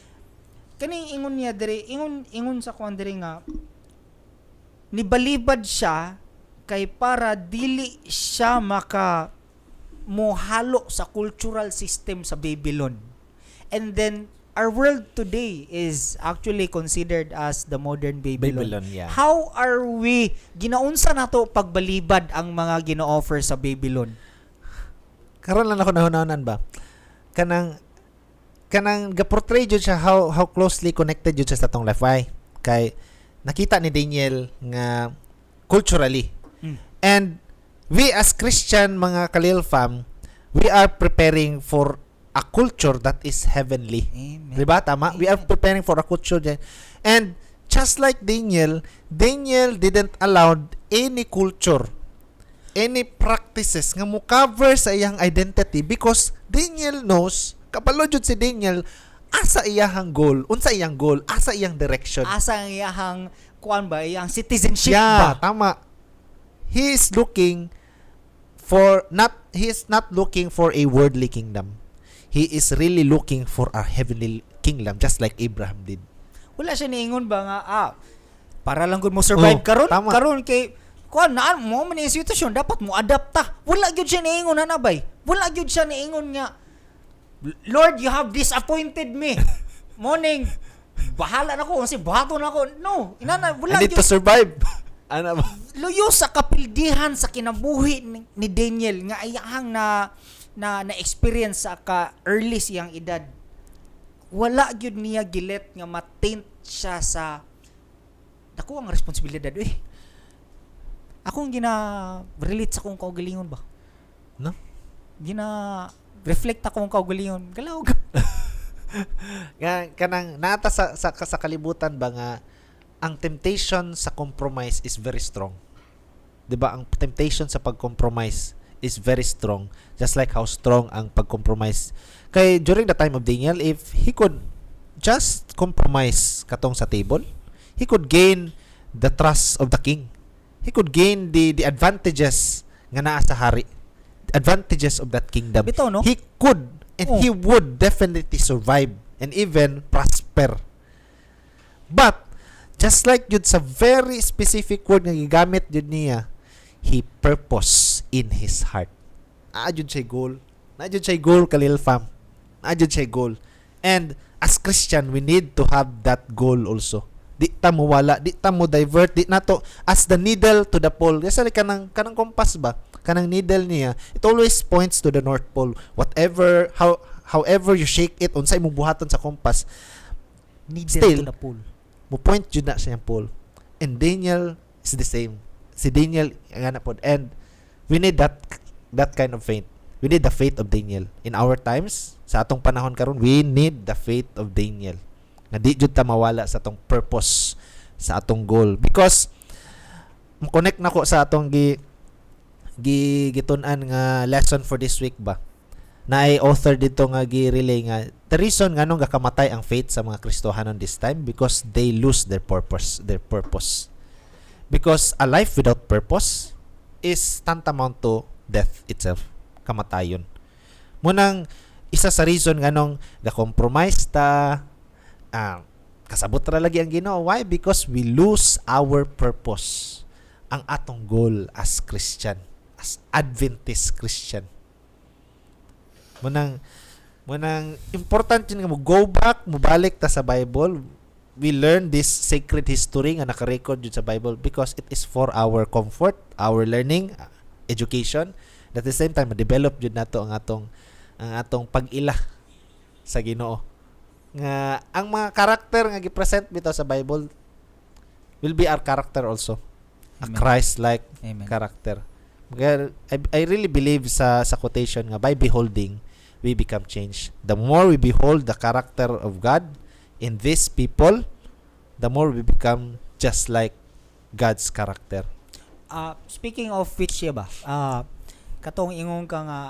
ingon niya diri, ingon sa kuan diri nga nibalibad siya kay para dili siya maka mohalo sa cultural system sa Babylon. And then our world today is actually considered as the modern Babylon. Babylon, yeah. How are we ginaunsa nato pagbalibad ang mga gino-offer sa Babylon? Karon lang ako nahunahunaan ba, kanang ga-portray jud siya how closely connected jud siya sa atong life. Why? Kay nakita ni Daniel nga culturally and we as Christian, mga Kalil fam, we are preparing for a culture that is heavenly. Amen. Diba? Tama? We are Amen. Preparing for a culture dyan. And just like Daniel, Daniel didn't allow any culture, any practices nga mo cover sa iyang identity because Daniel knows, kabalo jud si Daniel, asa iyahang goal, unsa iyang goal, asa iyang direction. Asa ang iyahang kuan ba, iyang citizenship Yeah, ba? Tama. He is looking for not he is not looking for a worldly kingdom. He is really looking for a heavenly kingdom, just like Abraham did. Wala siya niingon ba nga para lang gud mo survive Oh, karon tama. karon kay kuan naan mo man yung sitwasyon, dapat mo adapta. Wala gyud siya niingon na bay. Wala gyud siya niingon nga, "Lord, you have disappointed me. Morning bahala na ko kasi buhaton na ako." No, inana wala I need to gyud. Survive. Ano ba? Luyo sa kapildihan sa kinabuhi ni Daniel nga iyahang na na experience sa ka early siyang edad, wala gyud niya gilet nga ma-taint siya sa dako ang responsibilidad eh. Akong gina relate sa akong kaugalingon ba? No? Gina reflect akong kaugalingon. Galaw. Nga kanang naata sa kalibutan ba nga ang temptation sa compromise is very strong. 'Di ba? Ang temptation sa pag-compromise is very strong, just like how strong ang pag-compromise kay during the time of Daniel. If he could just compromise katong sa table, he could gain the trust of the king. He could gain the advantages nga naa sa hari. The advantages of that kingdom. Bitaw, no? He could and he would definitely survive and even prosper. But just like yun sa very specific word nga gigamit yun niya, He purpose in his heart. Naa jud siya goal. Naa jud siya goal, Kalil fam. Naa jud siya goal. And as Christian, we need to have that goal also. Di ta mo wala, di ta mo divert, di nato as the needle to the pole. Kasi kanang compass ba? Kanang needle niya, it always points to the North Pole. Whatever how however you shake it, unsay imong buhaton sa compass, Needle still, to the pole. Mo point jud na siya yung pole. And Daniel is the same. Si Daniel nga na pod. And we need that kind of faith. We need the faith of Daniel. In our times, sa atong panahon karon, we need the faith of Daniel. Nga di jud ta mawala sa atong purpose, sa atong goal. Because mo-connect na ko sa atong gi gi gitun-an nga lesson for this week ba, na ay author dito nga gi-relay nga the reason nganong gakamatay ang faith sa mga Kristohanon this time, because they lose their purpose, because a life without purpose is tantamount to death itself, kamatayon. Mao nang isa sa reason nganong ga-compromise ta, kasabot ra lagi ang Ginoo. Why? Because we lose our purpose, ang atong goal as Christian, as Adventist Christian. Mao nang important yun nga mo go back, mo balik ta sa Bible. We learn this sacred history nga naka-record jud sa Bible because it is for our comfort, our learning, education. At the same time, ma-develop jud nato ang atong pag-ila sa Ginoo. Nga ang mga karakter nga gi-present bitaw sa Bible will be our character also. A Amen. Christ-like Amen. Character. Kaya I really believe sa quotation nga by beholding we become changed. The more we behold the character of God in these people, the more we become just like God's character. Speaking of which ya ba, katong ingon ka nga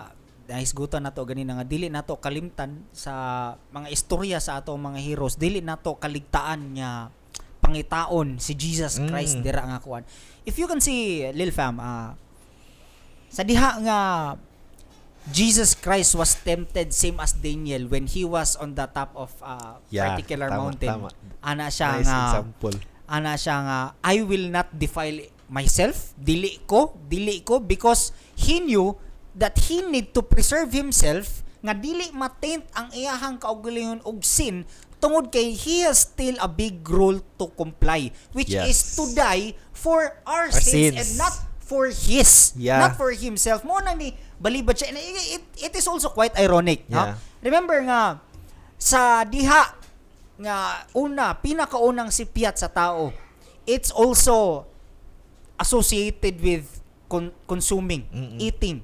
nahisgutan nato ganina nga dili nato kalimtan sa mga istorya sa atong mga heroes, dili nato kaligtaan nga pangitaon si Jesus Christ dira nga kuan. If you can see, Lil Fam, sa diha nga Jesus Christ was tempted same as Daniel when he was on the top of particular mountain. Tama. Ana siya Nice nga example. Ana siya nga, "I will not defile myself, dili ko," because he knew that he need to preserve himself nga dili ma-taint ang iyahang kaugalingon og sin tungod kay he has still a big role to comply, which is to die for our our sins, sins. And not for his, not for himself. Mao nang ni balibad siya. And it is also quite ironic, no? Yeah. Remember nga sa diha nga una, pinakaunang sipyat sa tao, it's also associated with consuming, eating,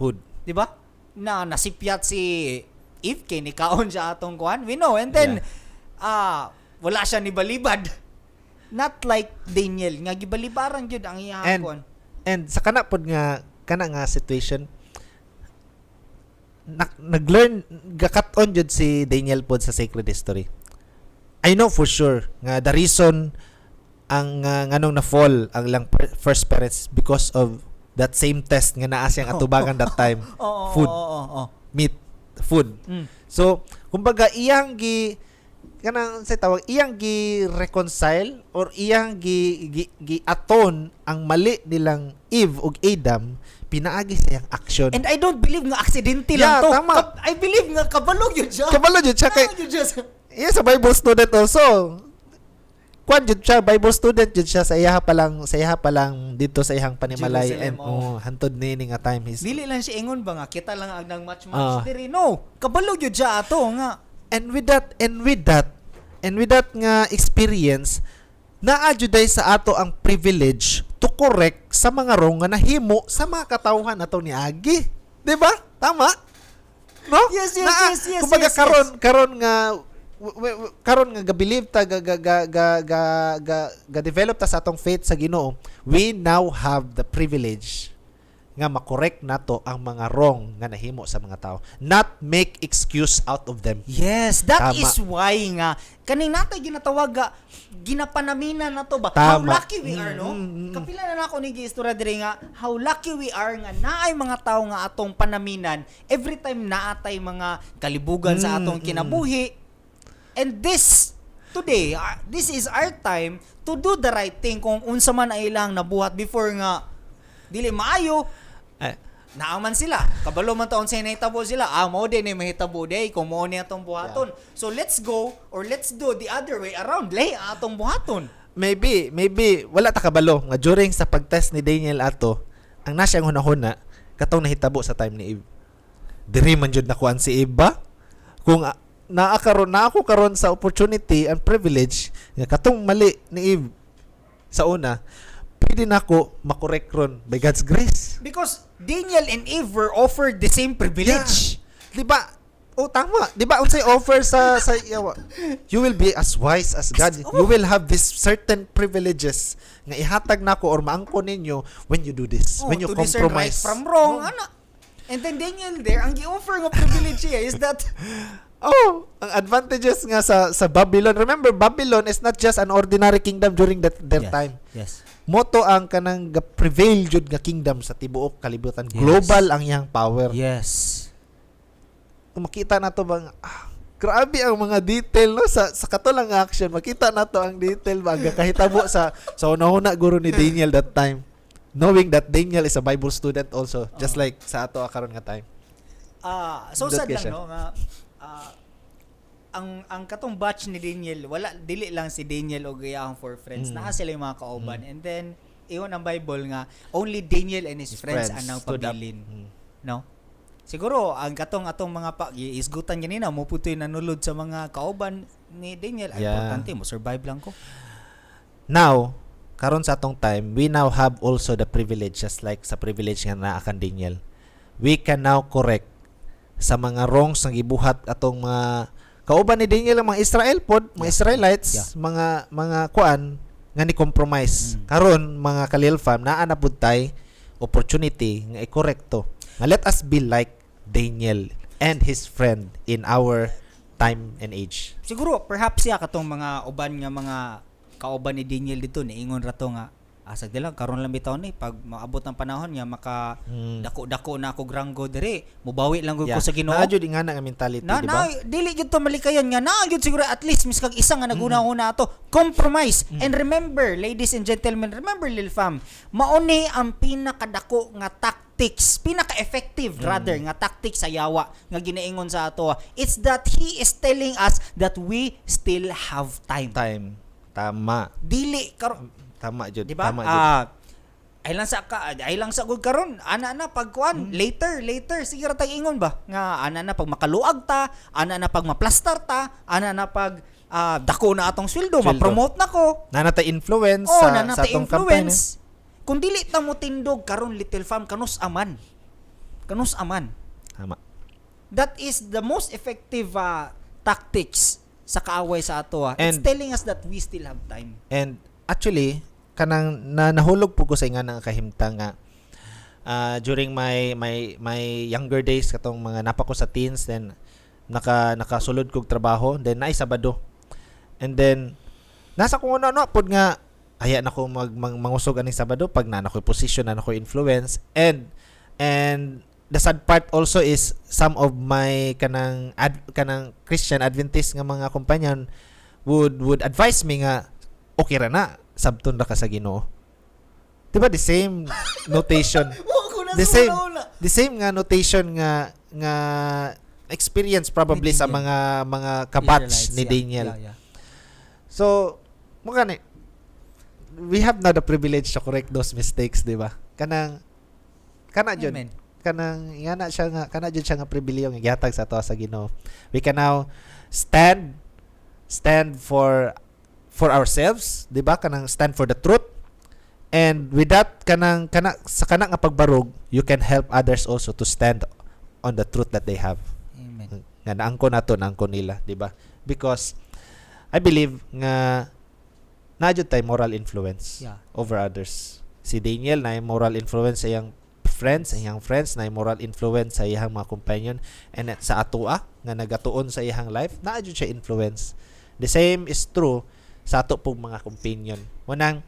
Food. Di ba? Na nasipyat si Eve kay nikaon siya atong kuan. We know. And then wala siya ni balibad. Not like Daniel nga gibalibaran gyud ang iyang kuan. And sa kana pod nga kana nga situation, nag-learn, gakat-on jud si Daniel pod sa sacred history. I know for sure nga the reason ang nganong na fall ang lang first parents because of that same test nga naa siyang atubangan that time. Food. Oo, oo, oo. Meat, food. So, kumbaga iyang gi kanang sa tawag, iyang gi reconcile or iyang gi atone ang mali nilang Eve ug Adam pinaagi sa iyang action. And I don't believe nga aksidente lang to. Tama. I believe nga kabalo yun siya. Kabalo jud siya kay Kabalo yun siya. Iya sa Bible student also. Kwan jud siya, Bible student jud siya sa iyaha pa lang dito sa iyang panimalay Jerusalem, and oh, hantod ni nga time his Dili lang siya ingon ba nga kita lang ang nang match match diri, no. Kabalo yun siya ato nga. And with that nga experience, naa juday sa ato ang privilege to correct sa mga wrong nga nahimo sa mga katawhan ato niagi. Di ba? Tama? No? Yes, Kumbaga karon karon nga karon nga ga-believe ta, ga ga ga ga ga, ga, ga develop ta sa atong faith sa Ginoo, we now have the privilege nga makorek nato ang mga wrong nga nahimo sa mga tao, not make excuse out of them. Yes, that Tama. is why nga kaning natay ginatawag ga ginapanamina na to ba. How lucky we are, no? Kapila na nako ni giistorya diri nga how lucky we are nga naay mga tao nga atong panaminan every time naatay mga kalibugan sa atong kinabuhi. And this today, this is our time to do the right thing kung unsa man ay ilang nabuhat before nga Dili maayo. Eh, Naaman sila. Kabalo man taon sa nahitabo sila. Ah, mao din ni mahitabo day kung mao ni atong buhaton. So let's go or let's do the other way around. Lahi ang atong buhaton. Maybe wala ta kabalo nga during sa pagtest ni Daniel ato, ang nasa ang hunahuna katong nahitabo sa time ni Eve. Diri man jud nakuan si Eve ba? Kung naa karon na ako karon sa opportunity and privilege nga katong mali ni Eve sa una, pwede nako makorek ron by God's grace. Because Daniel and Eve were offered the same privilege. Yeah. Di ba? Oh, tama. Di ba unsay offer sa yawa? You will be as wise as God. You will have this certain privileges nga ihatag nako or maangko ninyo when you do this. Oh, When you to discern right compromise. from wrong, Oh. ana. And then Daniel there, ang gi-offer nga privilege niya is that Oh, ang advantages nga sa Babylon. Remember, Babylon is not just an ordinary kingdom during that their time. Mao to ang kanang ga-prevail jud nga kingdom sa tibuok kalibutan. Global ang iyang power. Kung makita na to bang grabe ang mga detail, no, sa kato lang nga action, makita na to ang detail ba ang kahitabo sa una-una guro ni Daniel that time, knowing that Daniel is a Bible student also, just like sa ato karon nga time. Ah, so That sad kay lang siya. no nga ang katong batch ni Daniel, wala, dili lang si Daniel og iyang four friends. Naa sila yung mga kauban. And then ingon ang Bible nga only Daniel and his His friends friends ang stood up. pabilin. No? Siguro ang katong atong mga pa isgutan ganina mo putoy nanulod sa mga kauban ni Daniel. Ay, importante mo survive lang ko. Now karon sa atong time, we now have also the privilege, just like sa privilege nga naa kan Daniel, we can now correct sa mga wrongs nga gibuhat atong mga kauban ni Daniel, ang mga Israel pod, mga Israelites, mga kuan nga ni compromise. Karon, mga kalil fam, naa na pud tay opportunity nga i-correct to. Nga let us be like Daniel and his friend in our time and age. Siguro perhaps siya katong mga uban nga mga kauban ni Daniel dito niingon ra to nga asag dila karon lang bitaw ni, pag maabot ang panahon nga maka dako-dako na ako ranggo diri, mubawi lang gud ko sa Ginoo. Naa jud nga na nga mentality, Na di ba? Na dili gyud to malikayan nga naa gyud siguro at least miskag isa nga naguna-una ato compromise. And remember, ladies and gentlemen, remember, Lil Fam, mao ni ang pinakadako nga tactics, pinaka-effective rather nga tactics sa yawa nga ginaingon sa ato. It's that he is telling us that we still have time. Time. Tama. Dili karon. Tama jud. Di ba? Tama jud. Ah, ay lang sa ka, ay lang sa gud karon. Ana na pagkuan, later, later sige ra tag ingon ba nga ana na pag makaluag ta, ana na pag maplastar ta, ana na pag dako na atong sweldo, Sweldo. ma-promote na ko. Naa na tay influence Oh, sa na sa na atong campaign. influence. Kung dili ta mo tindog karon, little fam, kanus aman. Kanus aman. Tama. That is the most effective tactics sa kaaway sa ato. It's telling us that we still have time. And actually, kanang na nahulog po ko sa inga ng kahimtang nga during my younger days, katong mga napa ko sa teens, then nakasulod kog trabaho, then naay Sabado, and then nasa kung ano ano pod nga aya na ko mangusog aning Sabado pag na ko position, na ko influence. And the sad part also is some of my kanang Christian Adventist nga mga companion would advise me nga okay ra na, sabton ra ka sa Ginoo. Di ba the same notation? The same nga notation nga experience probably Ni sa Daniel. mga kabatch ni Daniel. So, mo gani, we have now the privilege to correct those mistakes, di ba? Kanang kana jud Amen. Kanang nga na siya nga kana jud siya nga pribilehiyo nga gihatag sa ato sa Ginoo. We can now stand for ourselves, di ba? Kanang stand for the truth. And with that kanang kana sa kana nga pagbarog, you can help others also to stand on the truth that they have. Amen. Nga naangko nato, naangko nila, di ba? Because I believe nga naa jud tay moral influence over others. Si Daniel na moral influence sa iyang friends, na moral influence sa iyang mga companion, and sa atoa nga nagatuon sa iyang life, naa jud siya influence. The same is true sa ato pong mga companion. Munang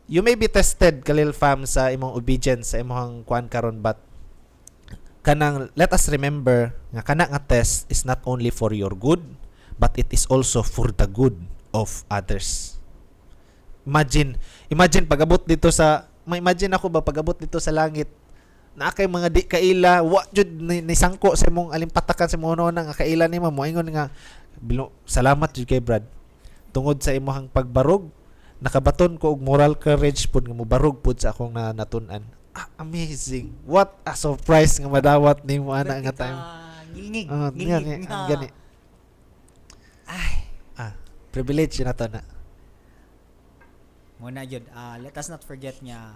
you may be tested, Kalil fam, sa imong obedience sa imong kuan karon, but kanang let us remember nga kana nga test is not only for your good but it is also for the good of others. Imagine pag-abot dito sa Ma-imagine ako ba, pag-abot dito sa langit, naa kay mga di kaila, wa jud ni sangko sa imong alimpatakan, sa imong una nga kaila nimo, moingon nga, "Bilo, salamat jud kay Brad, tungod sa imong pagbarog, nakabaton ko og moral courage pud nga mobarog pud sa akong na natun-an." Ah, amazing! What a surprise nga madawat nimo ana nga time. Ngilngig. Ngilngig. Ang gani. Ay. Ah, privilege na to na. Mao na gyud. Ah, let us not forget nga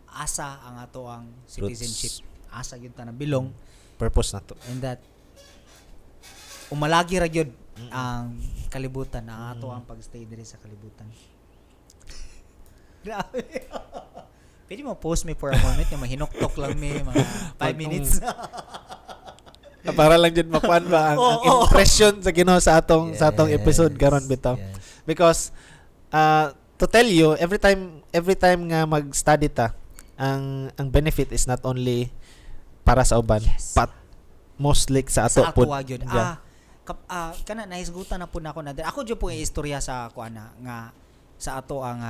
asa ang ato ang citizenship. Asa gyud ta na belong Purpose na to. And that umalagi ra gyud ang kalibutan, ang ato ang pagstay diri sa kalibutan. Grabe. Pwede mo pause me for a moment nga mahinuktok lang mi mga 5 minutes. Ah, para lang jud makuan ba ang impression sa Ginoo sa atong episode karon bitaw. Because to tell you, every time nga mag-study ta, ang benefit is not only para sa uban but mostly sa ato Sa ato pud. Gyud. Yeah. Ah, kana nahisgutan na pud nako na. Ako jud po istorya sa kuan na nga sa ato ang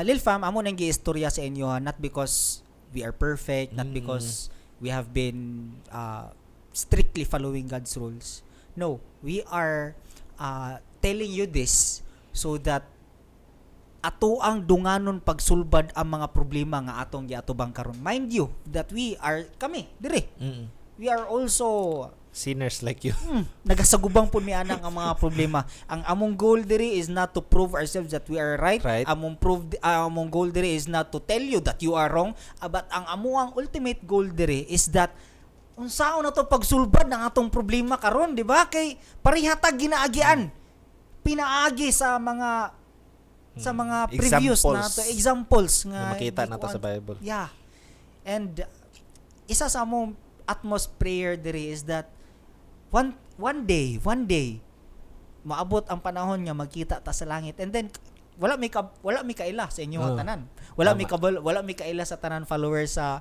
Lil Fam, amo nang giistorya sa inyo ha, not because we are perfect, not because we have been strictly following God's rules. No, we are telling you this so that ato ang dunganon pagsulbad ang mga problema nga atong giatubang karon. Mind you that we are kami dire. We are also Sinners like you. Nagasagubang pud mi anang ang mga problema. Ang among goal diri is not to prove ourselves that we are right. Among goal diri is not to tell you that you are wrong. But ang amuang ultimate goal diri is that unsaon na to pagsulbad ng atong problema karon, di ba? Kay pareha ta ginaagian. Pinaagi sa mga previous na Examples. to examples nga Na makita di na to ko sa Bible. Yeah. And isa sa among utmost prayer diri is that one day maabot ang panahon nga magkita ta sa langit and then wala mi kaila sa inyo tanan. Wala mi kabalo, wala mi kaila sa tanan followers sa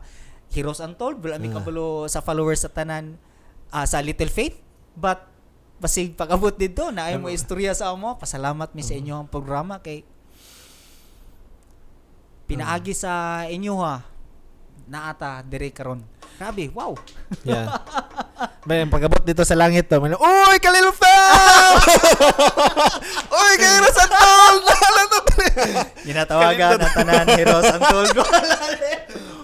Heroes Untold, wala mi kabalo sa followers sa tanan sa Little Faith, but basig pag-abot dito na ay mo istorya sa amo, pasalamat mi sa inyo ang programa kay pinaagi sa inyo ha naata dire karon. Grabe, wow. Yeah. May pag-abot dito sa langit to, may, "Uy, ka-Lil Fam! Uy, kayo sa Untold!" Ginatawagan ang tanan Heroes Untold.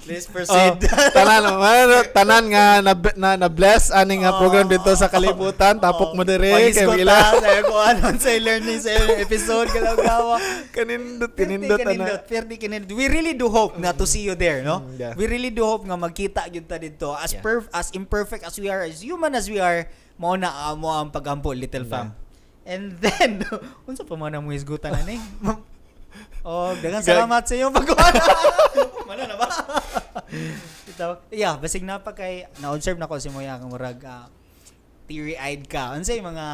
Please proceed. Oh, tanan, ano, tanan nga na bless ani nga program dito sa kalibutan, tapok mo dire kay Pag-isgot ila. ta sa ko ano sa learning sa episode kalagawa. Kanindot, kanindot ana. Kanindot, perdi kanindot. We really do hope na to see you there, no? Yeah. We really do hope nga magkita gyud ta didto. As as imperfect as we are, as human as we are, mao na amo ang pagampo, Little Fam. And then, unsa pa man ang mo hisgutan ani? Oh, daghang salamat sa inyong pagkuha. Mana na ba? Ito. Yeah, basig na pa kay na-observe na ko si Moya nga murag teary-eyed ka. Unsay mga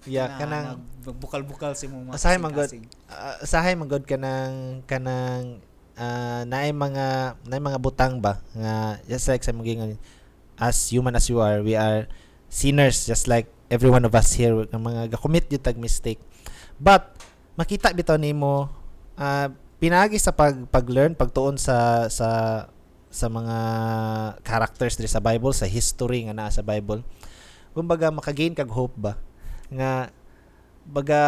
Yeah, na, kanang bukal-bukal sa imong mga Usahay man gud. kasing-kasing? Usahay man gud kanang naay mga butang ba nga just like sa mga as human as you are, we are sinners just like every one of us here nga mga ga-commit jud tag mistake, but makita bitaw nimo pinaagi sa pag-learn, pagtuon sa mga characters diri sa Bible, sa history nga naa sa Bible, kumbaga makagain kag hope ba nga baga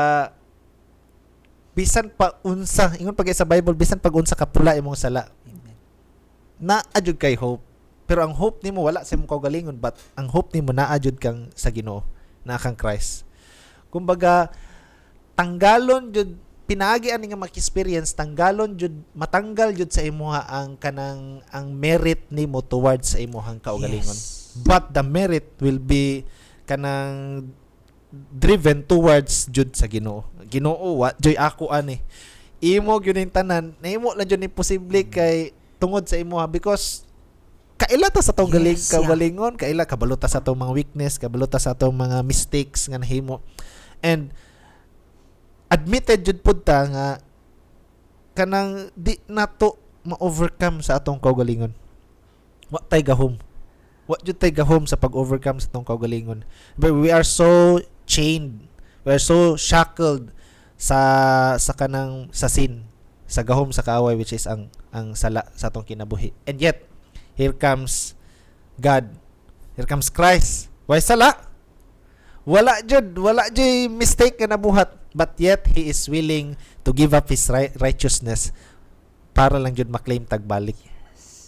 bisan pa unsa, ingon pa sa Bible, bisan pag unsa ka pula imong sala, Amen. Naa jud kay hope, pero ang hope nimo wala sa imong kaugalingon, but ang hope nimo naa jud kang sa Ginoo, naa kang Christ. Kumbaga tanggalon jud pinaagi ani nga maki-experience, tanggalon jud, matanggal jud sa imuha ang kanang ang merit nimo towards sa imuhang kaugalingon, but the merit will be kanang driven towards jud sa Ginoo. Ginoo, wa joy ako ani. Imo gyud ning tanan, nahimo lang jud ni posible kay tungod sa imuha because kaila ta sa atong galing kaugalingon, kaila kabalo ta sa atong mga weakness, kabalo ta sa atong mga mistakes nga nahimo. And admitted jud pud ta nga kanang di nato ma-overcome sa atong kaugalingon. Wa tay gahom. Wa jud tay gahom sa pag-overcome sa atong kaugalingon. But we are so chained. We are so shackled sa kanang sa sin. Sa gahom sa kaaway, which is ang sala sa atong kinabuhi. And yet here comes God. Here comes Christ. Way sala. Wala jud, wala jud mistake nga nabuhat, but yet he is willing to give up his righteousness para lang jud maklaim tagbalik.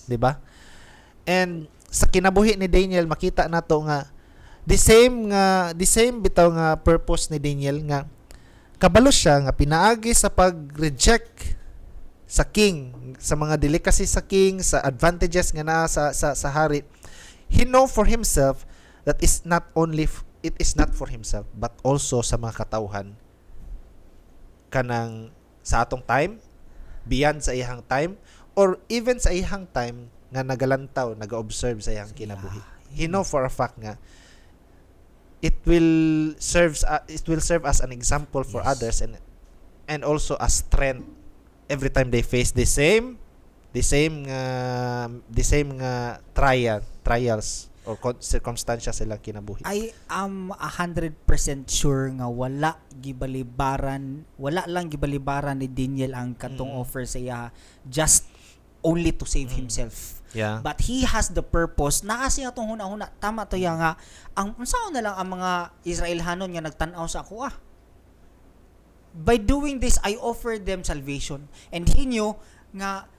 Di ba? And sa kinabuhi ni Daniel, makita nato nga the same bitaw nga purpose ni Daniel, nga kabalo siya nga pinaagi sa pag-reject sa king, sa mga delicacy sa king, sa advantages nga naa sa hari, he know for himself that is not only it is not for himself but also sa mga katawhan kanang sa atong time, beyond sa iyang time, or even sa iyang time nga nagalantaw, naga-observe sa iyang kinabuhi. He know for a fact nga it will serve as an example for others and also a strength every time they face the same nga trials or circumstances silang kinabuhi. I am 100% sure nga wala gibalibaran, wala lang gibalibaran ni Daniel ang katong offer sa iya just only to save himself. But he has the purpose na kasi atong huna-huna, tama to ya nga ang unsaon na lang ang mga Israelhanon nga nagtan-aw sa ako ah. By doing this, I offer them salvation. And he knew nga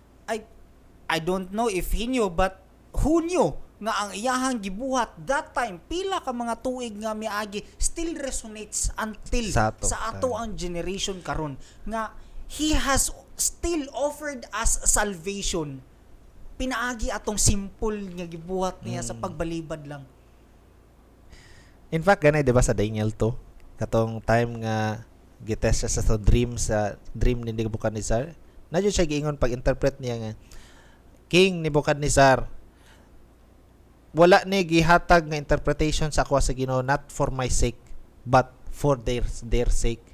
I don't know if he knew, but who knew nga ang iyahang gibuhat that time, pila ka mga tuig nga miagi, still resonates until Sa ato sa ato time. Ang generation karon nga he has still offered us salvation pinaagi atong simple nga gibuhat niya sa pagbalibad lang. In fact, ganay, 'di ba, sa Daniel 2, katong time nga gitest siya sa dream ni Nebuchadnezzar. Na jud siya giingon pag-interpret niya nga, "King Nebuchadnezzar, wala ni gihatag nga interpretation sa ako sa Ginoo not for my sake but for their sake."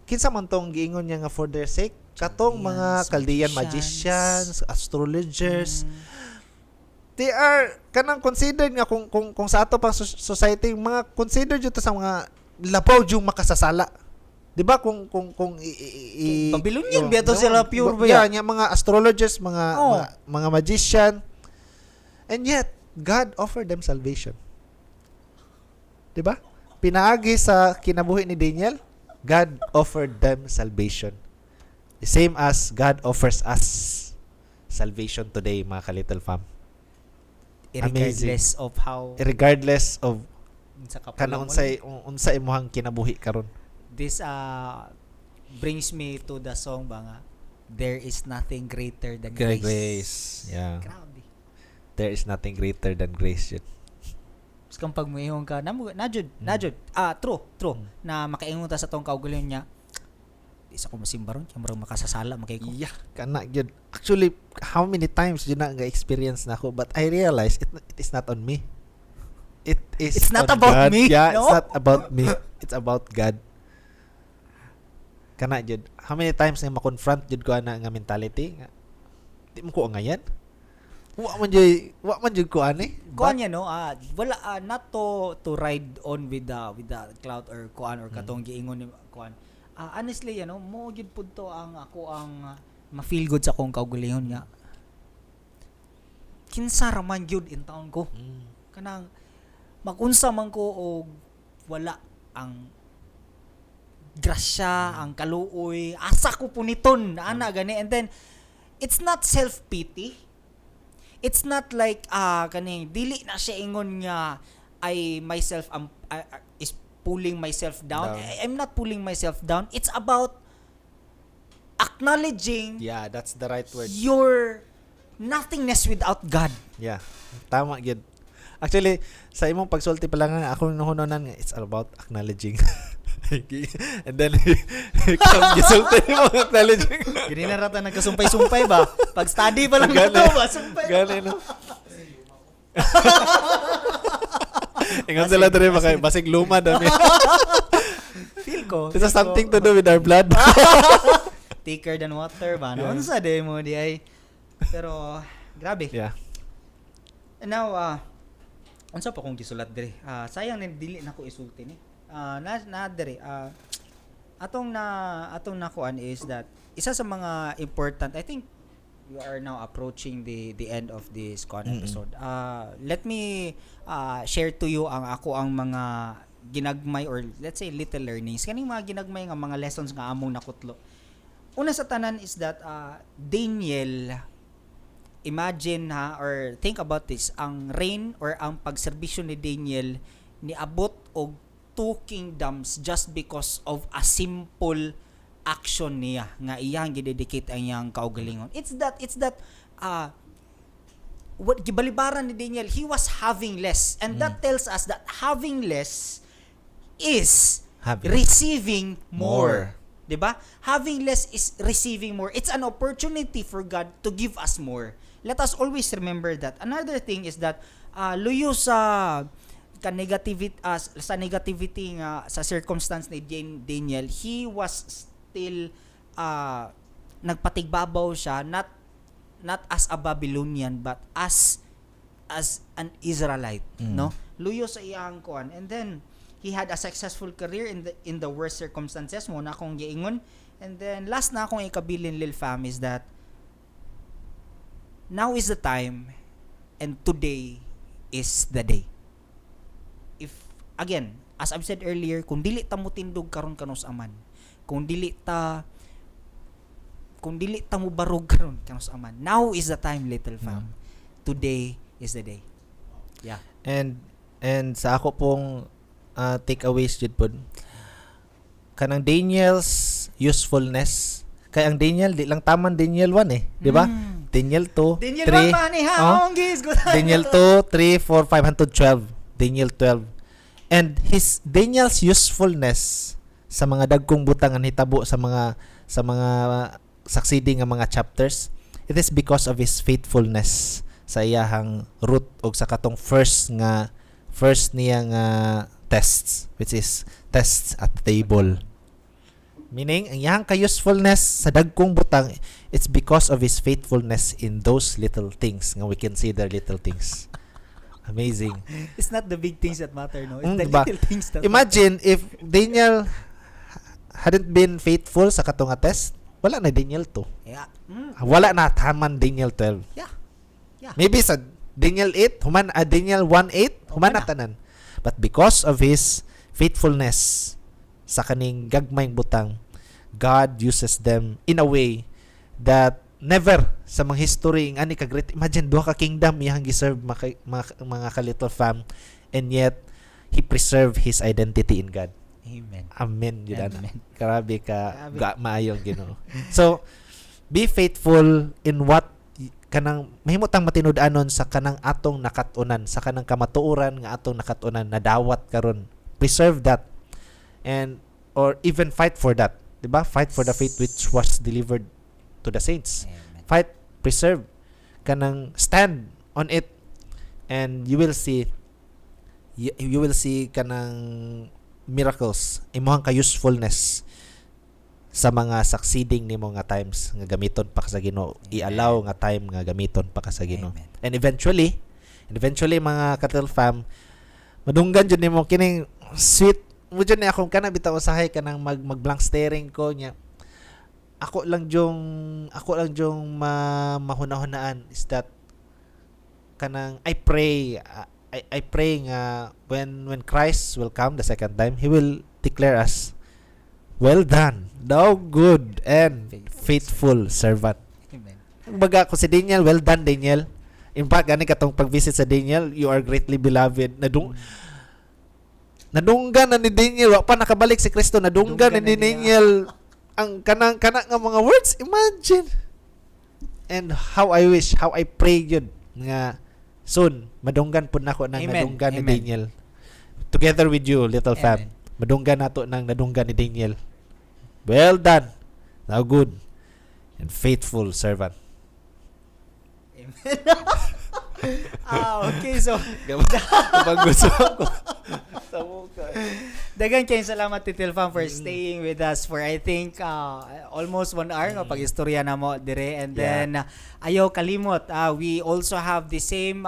Kinsa man tong giingon niya nga for their sake? Katong mga Chaldeans, Chaldean magicians, astrologers, they are kanang considered nga kung sa ato pang society, mga considered jud to sa mga labaw yung makasasala. 'Di ba kung Babylonian biya to sila, pure ba Yeah, nya mga astrologers, mga mga magician. And yet God offered them salvation. 'Di ba? Pinaagi sa kinabuhi ni Daniel, God offered them salvation. The same as God offers us salvation today, mga ka-little fam. Regardless of how Regardless of sa kanang kapula mo. Unsay imong kinabuhi karon. This brings me to the song ba nga "There is nothing greater than grace." Grace. Yeah. Grabe. There is nothing greater than grace yun. Mas kang pag muingon ka, namo na jud, na jud. Ah, true, true. Na makaingon ta sa tong kaugalingon niya. Di sa ko masimba ron, kay murag makasasala makay ko. Yeah, kana gyud. Actually, how many times yun na nga experience na ako, but I realize it is not on me. It is It's not on about God. me, Yeah, no? it's not about me. It's about God. Kana jud. How many times nga ma-confront jud ko ana nga mentality nga di mo ko ngayan. Wa man jud ko ani. Kuan niya, no, wala, not to ride on with the cloud or kuan or katong giingon ni kuan. Honestly, ano, mo gyud pud to ang ako ang ma-feel good sa akong kaugalingon nga kinsa ra man gyud in taon ko. Kanang magunsa man ko og wala ang grasya, ang kaluoy, asa ko puniton, ana gani. And then it's not self pity. It's not like kaning dili na siya ingon nga I myself am is pulling myself down. Down. I'm not pulling myself down. It's about acknowledging Yeah, that's the right word. your nothingness without God. Yeah. Tama gyud. Actually, sa imong pagsulti pa lang nga ako nuhunonan nga it's all about acknowledging. And then come gisulti mo acknowledging. Gini na rata nagkasumpay-sumpay ba? Pag study pa lang Gani. nato ba? Sumpay. Gani, no. Ingon sila diri baka basig luma dami. Feel ko. It has something to do with our blood. Thicker than water ba? No? Yeah. Unsa de mo di ay. Pero grabe. And now unsa pa kong gisulat diri? Sayang na dili na ko isulti ni. Na na diri Atong nakuan is that isa sa mga important, I think we are now approaching the end of this kuan episode. Let me share to you ang ako ang mga ginagmay or, let's say, little learnings, kaning mga ginagmay nga mga lessons nga among nakutlo. Una sa tanan is that Daniel, imagine ha, or think about this, ang reign or ang pagserbisyo ni Daniel niabot og two kingdoms just because of a simple action niya nga iyang gidedicate ang iyang kaugalingon. It's that what gibalibaran ni Daniel, he was having less, and that tells us that having less is Having receiving more. More. 'Di ba? Having less is receiving more. It's an opportunity for God to give us more. Let us always remember that. Another thing is that luyo sa ka negativity, sa negativity nga sa circumstance ni Daniel, he was still nagpatigbabaw siya, not as a Babylonian but as an Israelite, no? Luyo sa iyang kuan. And then he had a successful career in the worst circumstances mao na akong giingon. And then last na akong ikabilin, Lil Fam, is that now is the time and today is the day. If, again, as I've said earlier, kung dili ta motindog karon kanus-a man, kung dili ta mo barog karon kanus-a man. Now is the time, little fam. Today is the day. Yeah. And sa ako pong takeaways jud pod kanang Daniel's usefulness, kay ang Daniel di lang taman Daniel 1 eh, di ba? Mm. Daniel 2, Daniel 3, 1 pa ni ha. Oh. Oh, gis. Daniel 2, 3, 4, 5, hangtod 12. Daniel 12. And his Daniel's usefulness sa mga dagkong butang nga nahitabo sa mga succeeding nga mga chapters, it is because of his faithfulness sa iyahang root og sa katong first niya nga tests, which is tests at the table. Meaning, ang iyang ka-usefulness sa dagkong butang, it's because of his faithfulness in those little things nga we consider little things. Amazing. It's not the big things that matter, no? It's the Diba? little things that Imagine if Daniel hadn't been faithful sa katong nga test, wala na Daniel 2. Matter. Yeah. Wala na taman Daniel 12. Maybe sa Daniel 8, human Daniel 1:8, human Human na na. tanan. But because of his faithfulness sa kaning gagmayng butang, God uses them in a way that never sa mga history ng ani ka great. Imagine, duha ka kingdom iyang giserve, mga ka little fam, and yet he preserved his identity in God. Amen. Amen yun ana. Amen. Grabe ka Grabe. ga, maayong Ginoo. So be faithful in what kanang mahimo tang matinud-anon sa kanang atong nakat-unan, sa kanang kamatuoran nga atong nakat-unan, nadawat karon. Preserve that and or even fight for that, 'di ba? Fight for the faith which was delivered to the saints. Amen. Fight, preserve, kanang stand on it, and you will see kanang miracles, imuhang ka-usefulness sa mga succeeding nimo nga times nga gamiton pa ka sa Ginoo, i-allow nga time nga gamiton pa ka sa Ginoo. Amen. And eventually, mga ka-little fam, madunggan jud nimo kining sweet mo jud ni akong kana bitaw usahay kanang mag blank staring ko nya. Ako lang jung mahuna-hunaan is that kanang I pray nga when Christ will come the second time, he will declare us, "Well done, thou good and faithful servant." Amen. Baga ko si Daniel, "Well done, Daniel." In fact, gani katong pag-visit sa Daniel, "You are greatly beloved." Nadunggan na ni Daniel, wa pa nakabalik si Kristo, nadunggan na Nadunggan ni na niya. Daniel ang kanang kana nga mga words. Imagine. And how I wish, how I pray yun nga soon madunggan pud nako nang Amen. nadunggan ni Amen. Daniel. Together with you, little fam. Amen. Madunggan nato nang nadunggan ni Daniel. "Well done, thou good and faithful servant." Amen. Ah, okay. So, Bagus ako. Sa muka. Dagan kayong salamat, Titil Fam, for staying with us for, I think, almost one hour nga pag-istorya na mo dire. And then ayaw kalimot, we also have the same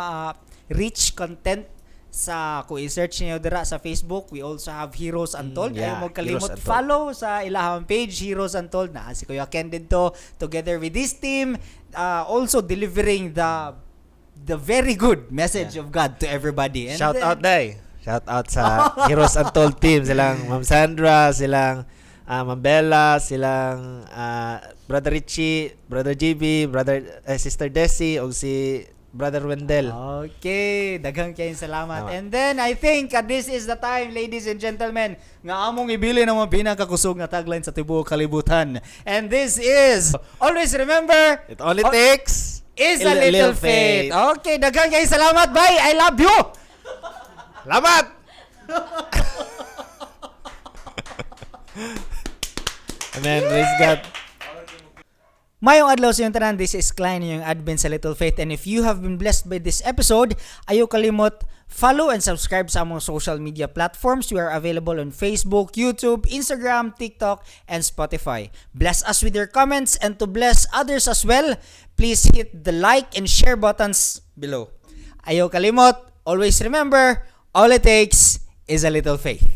rich content Sa kung i-search niyo dira sa Facebook, we also have Heroes Untold. Yeah, Ayaw mo kalimot Heroes Untold. Follow sa ilahang page, Heroes Untold, na si Kuya Ken didto together with this team, also delivering the very good message of God to everybody. And Shout then out day. Shout out sa Heroes Untold team, silang Ma'am Sandra, silang Ma'am Bella, silang Brother Richie, Brother GB, Brother eh, Sister Desi ug si Brother Wendell. Okay, daghang kayong salamat. Tama. And then I think this is the time, ladies and gentlemen, nga among ibili ng mga pinakakusog nga tagline sa tibuok kalibutan. And this is, always remember, It only takes is a little faith. Okay, daghang kayong salamat. Bye. I love you. Salamat! Amen. Praise God. Mayong adlaw sa inyong tanan, this is Klein, yung admin sa Little Faith. And if you have been blessed by this episode, ayaw kalimot follow and subscribe sa among social media platforms. We are available on Facebook, YouTube, Instagram, TikTok, and Spotify. Bless us with your comments, and to bless others as well, please hit the like and share buttons below. Ayaw kalimot, always remember, all it takes is a little faith.